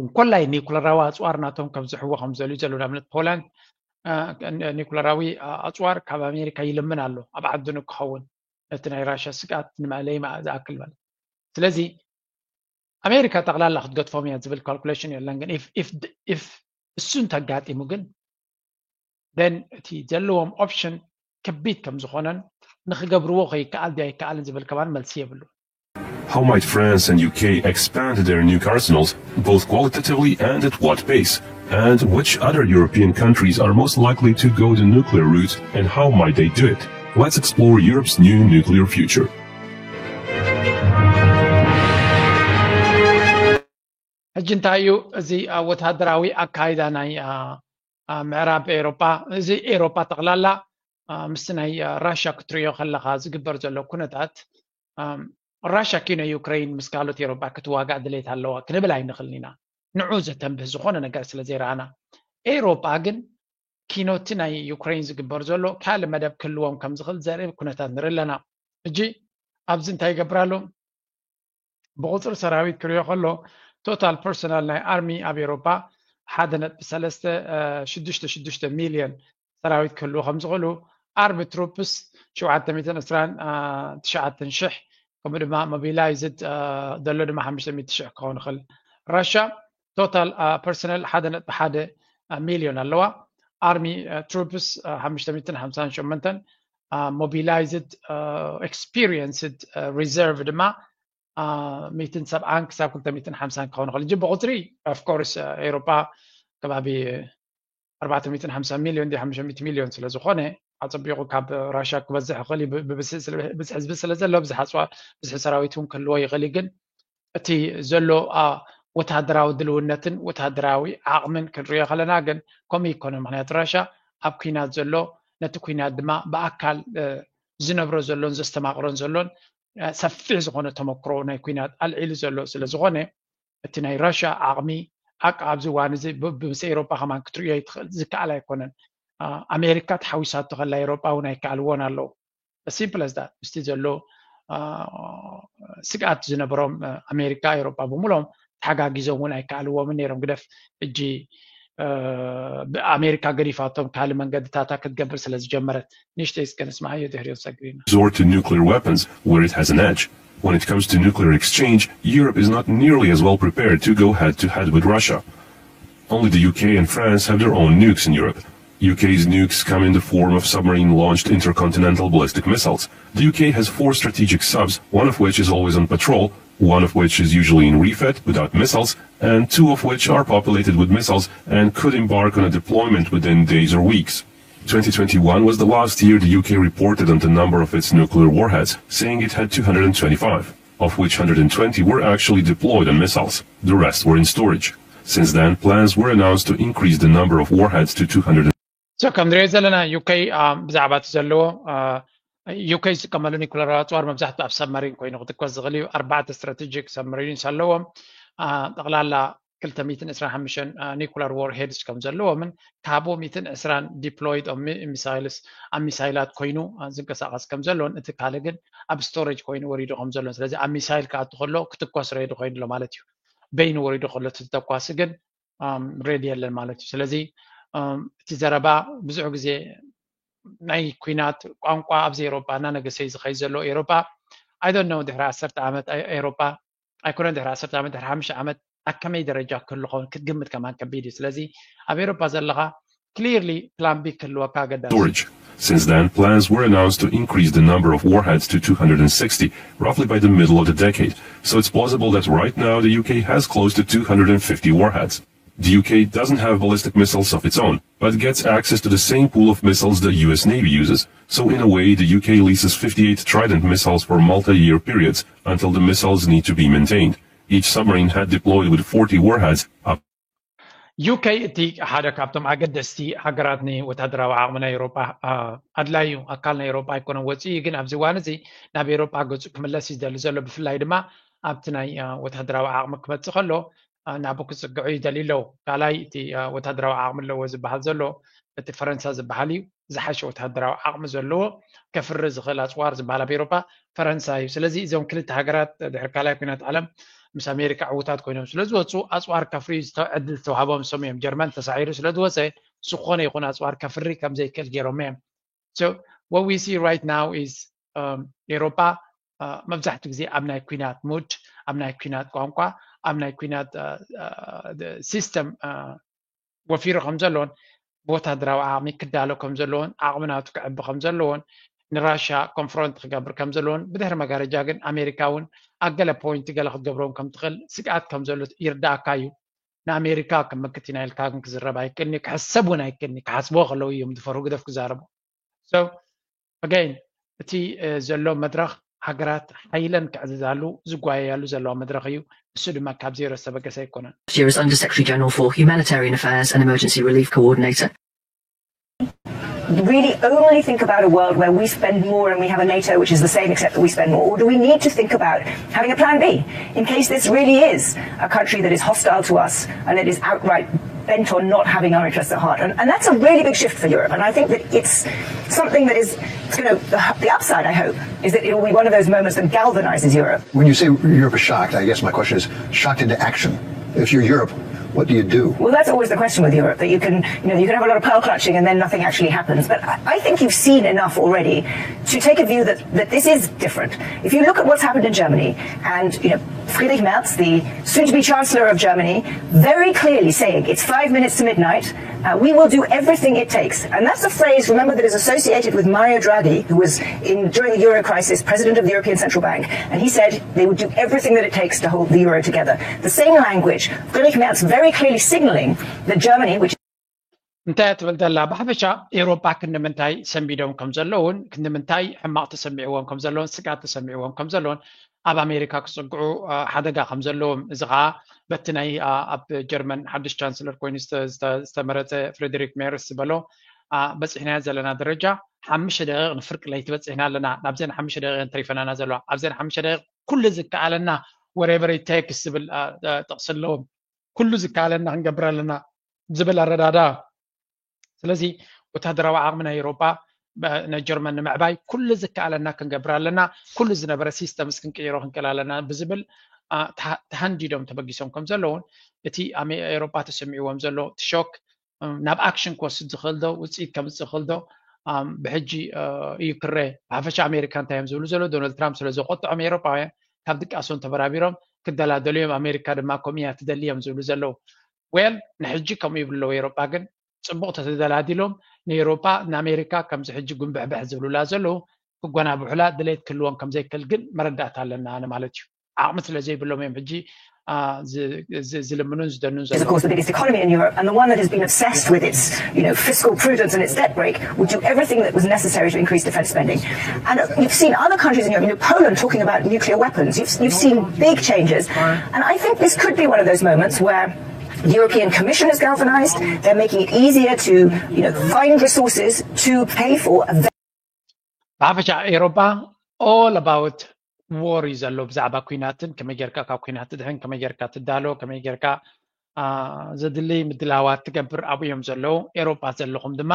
እንኮላይ ኒኩለራዊ ኣፅዋር ናቶም ከብዝሕዎ ከም ዘልዩ ዘሎ ንኣብነት ፖላንድ ኒኩለራዊ ኣፅዋር ካብ ኣሜሪካ ይልምን ኣሎ ኣብ ዓዱ ንክኸውን ነቲ ናይ ራሽያ ስግኣት ንመእለይ ዝኣክል ማለት። ስለዚ ኣሜሪካ ጠቕላላ ክትገድፎም እያ ዝብል ካልኩሌሽን የለን። ግን if እሱ እንተጋጢሙ ግን then እቲ ዘለዎም ኦፕሽን ከቢድ ከም ዝኾነን ንክገብርዎ ከይከኣል ድዩ ኣይከኣልን ዝብል ከማን መልሲ የብሉ። How might France and U K expand their nuke arsenals, both qualitatively and at what pace? And which other European countries are most likely to go the nuclear route, and how might they do it? Let's explore Europe's new nuclear future. ሕጂ እንታይ እዩ እዚ ወታደራዊ ኣካይዳ ናይ ምዕራብ ኤሮጳ? እዚ ኤሮጳ ጠቕላላ ምስቲ ናይ ራሽያ ክትሪኦ ከለኻ ዝግበር ዘሎ ኩነታት ራሽያ ኪኖ ዩክሬን ምስ ካልኦት ኤሮጳ ክትዋጋእ ድሌት ኣለዋ ክንብል ኣይንኽልን ኢና። ንዑ ዘተንብህ ዝኾነ ነገር ስለ ዘይረኣና ኤሮጳ ግን ኪኖቲ ናይ ዩክሬን ዝግበር ዘሎ ካልእ መደብ ክህልዎም ከም ዝኽእል ዘርኢ ኩነታት ንርኢ ኣለና። ሕጂ ኣብዚ እንታይ ይገብር ኣሎ? ብቁፅሪ ሰራዊት ክሪኦ ከሎ ቶታል ፐርሶናል ናይ ኣርሚ ኣብ ኤሮፓ ሓደ ነጥቢ ሰለስተ ሽዱሽተ ሽዱሽተ ሚልዮን ሰራዊት ክህልዎ ከም ዝኽእሉ ኣርሚ ትሩፕስ ሸውዓተ ሚእትን ዕስራን ትሽዓተን ሽሕ ከምኡ ድማ ሞቢላይዝድ ዘሎ ድማ ሓሙሽተ ሚእቲ ሽሕ ክኸውን ይኽእል። ራሻ ቶታል ፐርሶናል ሓደ ነጥቢ ሓደ ሚልዮን ኣለዋ። ኣርሚ ትሩፕስ ሓሙሽተ ሚእትን ሓምሳን ሸሞንተን ሞቢላይዝድ ኤክስፒሪየንስድ ሪዘርቭ ድማ ሚእትን ሰብዓን ክሳብ ክልተ ሚእትን ሓምሳን ክኸውን ይኽእል። ሕጂ ብቁፅሪ ኦፍኮርስ ኤሮፓ ከባቢ ኣርባዕተ ሚእትን ሓምሳ ሚልዮን ድዩ ሓሙሽተ ሚእቲ ሚልዮን ስለ ዝኾነ ኣፀቢቑ ካብ ራሽያ ክበዝሕ ይኽእል እዩ። ብብዝሒ ህዝቢ ስለ ዘሎ ብዝሒ ሰራዊት እውን ክህልዎ ይኽእል እዩ። ግን እቲ ዘሎ ወታደራዊ ድልውነትን ወታደራዊ ዓቕምን ክንሪኦ ከለና ግን ከምኡ ይኮነ። ምክንያቱ ራሻ ኣብ ኩናት ዘሎ ነቲ ኩናት ድማ ብኣካል ዝነብሮ ዘሎን ዘስተማቕሮን ዘሎን ሰፊሕ ዝኾነ ተመክሮ ናይ ኩናት ኣልዒሉ ዘሎ ስለ ዝኾነ እቲ ናይ ራሻ ዓቕሚ ኣቃ ኣብዚ እዋን እዚ ምስ ኤሮጳ ከማን ክትርእዮ ዝከኣል ኣይኮነን። ኣሜሪካ ተሓዊሳቶ ከላ ኤሮጳ እውን ኣይከኣልዎን ኣለዉ። ሲምፕል ኣስ ዳት ምስቲ ዘሎ ስግኣት ዝነበሮም ኣሜሪካ ኤሮጳ ብምሎም ተሓጋጊዞም እውን ኣይከኣልዎምን ነይሮም። ግደፍ እጂ ኣሜሪካ ገዲፋቶም ካልእ መንገድታታ ክትገብር ስለ ዝጀመረት። ንእሽተይ እስከ ንስማዓዮ ድሕሪኡ ሰግሪና። Resort to nuclear weapons where it has an edge. When it comes to nuclear exchange, Europe is not nearly as well prepared to go head to head with Russia. Only the U K and France have their own nukes in Europe. U K's nukes come in the form of submarine-launched intercontinental ballistic missiles. The U K has four strategic subs, one of which is always on patrol, one of which is usually in refit without missiles, and two of which are populated with missiles and could embark on a deployment within days or weeks. Twenty twenty-one was the last year the U K reported on the number of its nuclear warheads, saying it had two hundred twenty-five, of which one hundred twenty were actually deployed on missiles. The rest were in storage. Since then, plans were announced to increase the number of warheads to two hundred. So ከም ንሪኦ ዘለና ዩ ኬ ብዛዕባ እቲ ዘለዎ ዩ ኬ ዝጥቀመሉ ኒኩለር ኣፅዋር መብዛሕትኡ ኣብ ሰብመሪን ኮይኑ ክትኮስ ዝኽእል እዩ። ኣርባዕተ ስትራቴጂክ ሰብመሪንስ ኣለዎም። ጠቕላላ ክልተ ሚእትን ዕስራን ሓሙሽተን ኒኩለር ዎርሄድስ ከም ዘለዎምን ካብ ሚእትን ዕስራን ዲፕሎይድ ሚሳይልስ ኣብ ሚሳይላት ኮይኑ ዝንቀሳቐስ ከም ዘለዎን እቲ ካልእ ግን ኣብ ስቶሬጅ ኮይኑ ወሪዱ ከም ዘለዎን ስለዚ ኣብ ሚሳይል ክኣቱ ከሎ ክትኮስ ሬዲ ኮይኑ ኣሎ ማለት እዩ። በይኑ ወሪዱ ከሎ እቲ ተኳሲ ግን ሬዲ የለን ማለት እዩ። ስለዚ እቲ ዘረባ ብዙሕ ግዜ ናይ ኩናት ቋንቋ ኣብዚ ኤሮጳ እናነገሰ እዩ ዝኸይድ ዘሎ። ኤሮጳ I don't know ድሕሪ ዓሰርተ ዓመት ኤሮጳ ኣይኮነን ድሕሪ ዓሰርተ ዓመት ድሕሪ ሓሙሽተ ዓመት ኣብ ከመይ ደረጃ ክህሉ ኸውን ክትግምት ከማን ከቢድ እዩ። ስለዚ ኣብ ኤሮጳ ዘለኻ clearly plan B ክህልወካ ኣገዳሲ። Storage. Since then, plans were announced to increase the number of warheads to two hundred sixty, roughly by the middle of the decade. So it's possible that right now the U K has close to two hundred fifty warheads. The U K doesn't have ballistic missiles of its own, but gets access to the same pool of missiles the U S Navy uses. So in a way, the U K leases fifty-eight Trident missiles for multi-year periods until the missiles need to be maintained. Each submarine had deployed with forty warheads up ዩ ኬ እቲ ሓደ ካብቶም ኣገደስቲ ሃገራት ንወታደራዊ ዓቕሚ ናይ ኤሮጳ ኣድላዩ ኣካል ናይ ኤሮጳ ኣይኮነን ወፂኡ ግን ኣብዚ እዋን እዚ ናብ ኤሮጳ ገፁ ክምለስ ይደሊ ዘሎ ብፍላይ ድማ ኣብቲ ናይ ወታደራዊ ዓቕሚ ክመፅእ ከሎ ናብኡ ክፅግዑ ይደልዩ ኣለዉ። ካልኣይ እቲ ወታደራዊ ዓቕሚ ኣለዎ ዝበሃል ዘሎ እቲ ፈረንሳ ዝበሃል እዩ ዝሓሸ ወታደራዊ ዓቕሚ ዘለዎ ከፍሪ ዝኽእል ኣፅዋር ዝበሃል ኣብ ኤሮጳ ፈረንሳ እዩ። ስለዚ እዞም ክልተ ሃገራት ድሕሪ ካልኣይ ኩናት ዓለም ምስ ኣሜሪካ ዕዉታት ኮይኖም ስለ ዝወፁ ኣፅዋር ከፍርዩ ዕድል ዝተዋህቦም እሶም እዮም። ጀርመን ተሳዒሩ ስለ ዝወፀ ዝኾነ ይኹን ኣፅዋር ከፍሪ ከም ዘይክእል ገይሮም እዮም። So what we see right now is ኤሮጳ መብዛሕትኡ ግዜ ኣብ ናይ ኩናት ሙድ ኣብ ናይ ኩናት ቋንቋ ኣብ ናይ ኩናት ሲስተም ወፊሩ ከም ዘሎን ብወታደራዊ ዓቕሚ ክዳሎ ከም ዘለዎን ዓቕሚ ናቱ ክዕቢ ከም ዘለዎን ንራሽያ ኮንፍሮንት ክገብር ከም ዘለዎን ብድሕሪ መጋረጃ ግን ኣሜሪካ እውን ኣብ ገለ ፖይንት ገለ ክትገብሮም ከም ትኽእል ስግኣት ከም ዘሎ ይርዳእካ እዩ። ንኣሜሪካ ክምክት ኢና ኢልካ ግን ክዝረብ ኣይክእልኒ ክሕሰብ እውን ኣይክእልኒ ክሓስብዎ ከለዉ እዮም ዝፈርሁ ግደፍ ክዛረቡ። So again እቲ ዘሎ መድረኽ ሃገራት ሓይለን ክዕዝዛሉ ዝጓየያሉ ዘለዋ መድረኽ እዩ። እሱ ድማ ካብ ዜሮ ዝተበገሰ ኣይኮነን። Year as Under Secretary General for Humanitarian Affairs and Emergency Relief Coordinator. Really only think about a world where we spend more and we have a NATO which is the same except that we spend more? Or do we need to think about having a plan B in case this really is a country that is hostile to us and that is outright bent on not having our interests at heart? And, and that's a really big shift for Europe. And I think that it's something that is, it's going to, the upside, I hope, is that it will be one of those moments that galvanizes Europe. When you say Europe is shocked, I guess my question is shocked into action. If you're Europe, what do you do? Well, that's always the question with Europe, that you can, you know, you can have a lot of pearl clutching and then nothing actually happens. But I, I think you've seen enough already to take a view that, that this is different. If you look at what's happened in Germany, and, you know, Friedrich Merz, the soon-to-be Chancellor of Germany, very clearly saying it's five minutes to midnight, uh, we will do everything it takes. And that's a phrase, remember, that is associated with Mario Draghi, who was, in, during the euro crisis, president of the European Central Bank. And he said they would do everything that it takes to hold the euro together. The same language, Friedrich Merz very clearly signaling that Germany, which እንታይ እያ ትብል ዘላ? ብሓፈሻ ኤውሮጳ ክንዲ ምንታይ ሰንቢዶም ከም ዘለውን ክንዲ ምንታይ ሕማቕ ተሰሚዕዎም ከም ዘለውን ስግኣት ተሰሚዕዎም ከም ዘለውን ኣብ ኣሜሪካ ክፅግዑ ሓደጋ ከም ዘለዎም፣ እዚ ከዓ በቲ ናይ ኣብ ጀርመን ሓድሽ ቻንስለር ኮይኑ ዝተመረፀ ፍሬደሪክ ሜርስ ዝበሎ በፂሕናዮ ዘለና ደረጃ ሓሙሽተ ደቂቕ ንፍርቂ ለይቲ በፂሕና ኣለና፣ ናብዘን ሓሙሽተ ደቂቕ ተሪፈናና ዘለዋ፣ ኣብዘን ሓሙሽተ ደቂቕ ኩሉ ዝከኣለና whatever it takes ዝብል ጥቕሲ ኣለዎም። ኩሉ ዝከኣለና ክንገብር ኣለና ዝብል ኣረዳዳ። ስለዚ ወታደራዊ ዓቕሚ ናይ ኤውሮጳ ናይ ጀርመን ንምዕባይ ኩሉ ዝከኣለና ክንገብር ኣለና፣ ኩሉ ዝነበረ ሲስተምስ ክንቅይሮ ክንክእል ኣለና ብዝብል ተሃንዲዶም ተበጊሶም ከም ዘለውን እቲ ኤውሮጳ ተሰሚዕዎም ዘሎ እቲ ሾክ ናብ ኣክሽን ክወስድ ዝኽእል ዶ ውፅኢት ከምፅእ ይኽእል ዶ ብሕጂ እዩ ክረ። ብሓፈሻ ኣሜሪካ እንታይ እዮም ዝብሉ ዘለዉ? ዶናልድ ትራምፕ ስለ ዘቆጥዖም ኤውሮጳውያን ካብ ድቃሶም ተበራቢሮም ክደላደሉ እዮም፣ ኣሜሪካ ድማ ከምኡ እያ ትደሊ እዮም ዝብሉ ዘለዉ። ዌል ንሕጂ ከምኡ ይብሉ ኣለዉ ኤውሮጳ ግን ፅቡቕ ተተደላዲሎም ንኤውሮጳ ንኣሜሪካ ከምዚ ሕጂ ጉንብሕብሕ ዝብሉላ ዘለዉ ክጎናብሑላ ድሌት ክህልዎም ከምዘይክእል ግን መረዳእታ ኣለና ኣነ ማለት እዩ። ዓቕሚ ስለ ዘይብሎም እዮም ሕጂ ዝልምኑን ዝደኑን is, of course, the biggest economy in Europe and the one that has been obsessed with its, you know, fiscal prudence and its debt brake, would do everything that was necessary to increase defense spending. And uh, you've seen other countries in Europe, you know, Poland talking about nuclear weapons. You've, you've seen big changes. And I think this could be one of those moments where the European Commission is galvanized. They're making it easier to, you know, find resources to pay for a ብሓፈሻ ኤውሮጳ all about war እዩ ዘሎ። ብዛዕባ ኩናትን ከመይ ጌርካ ካብ ኩናት ትድሕን፣ ከመይ ጌርካ ትዳሎ፣ ከመይ ጌርካ ዘድሊ ምድላዋት ትገብር ኣብኡ እዮም ዘለዉ። ኤውሮጳ ዘለኹም ድማ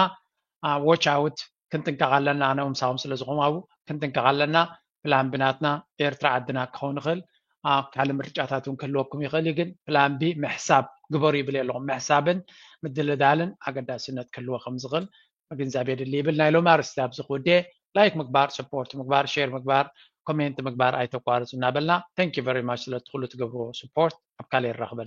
watch out ክንጥንቀቕ ኣለና። ኣነ ምሳኹም ስለ ዝኾም ኣብኡ ክንጥንቀቕ ኣለና። ፕላን ቢ ናትና ኤርትራ ዓድና ክኸውን ይኽእል። ካልእ ምርጫታት እውን ክህልወኩም ይኽእል እዩ፣ ግን ፕላን ቢ ምሕሳብ ግበሩ ይብል ኣለኹም። ምሕሳብን ምድልዳልን ኣገዳስነት ክህልዎ ከም ዝኽእል ምግንዛብ የድሊ ይብል ናይ ሎሚ ኣርእስቲ ኣብዚ ክውድኤ። ላይክ ምግባር፣ ሰፖርት ምግባር፣ ሼር ምግባር፣ ኮሜንት ምግባር ኣይተቋርፁ እናበልና thank you very much ስለቲ ኩሉ ትገብርዎ support። ኣብ ካልእ ይራኽበና።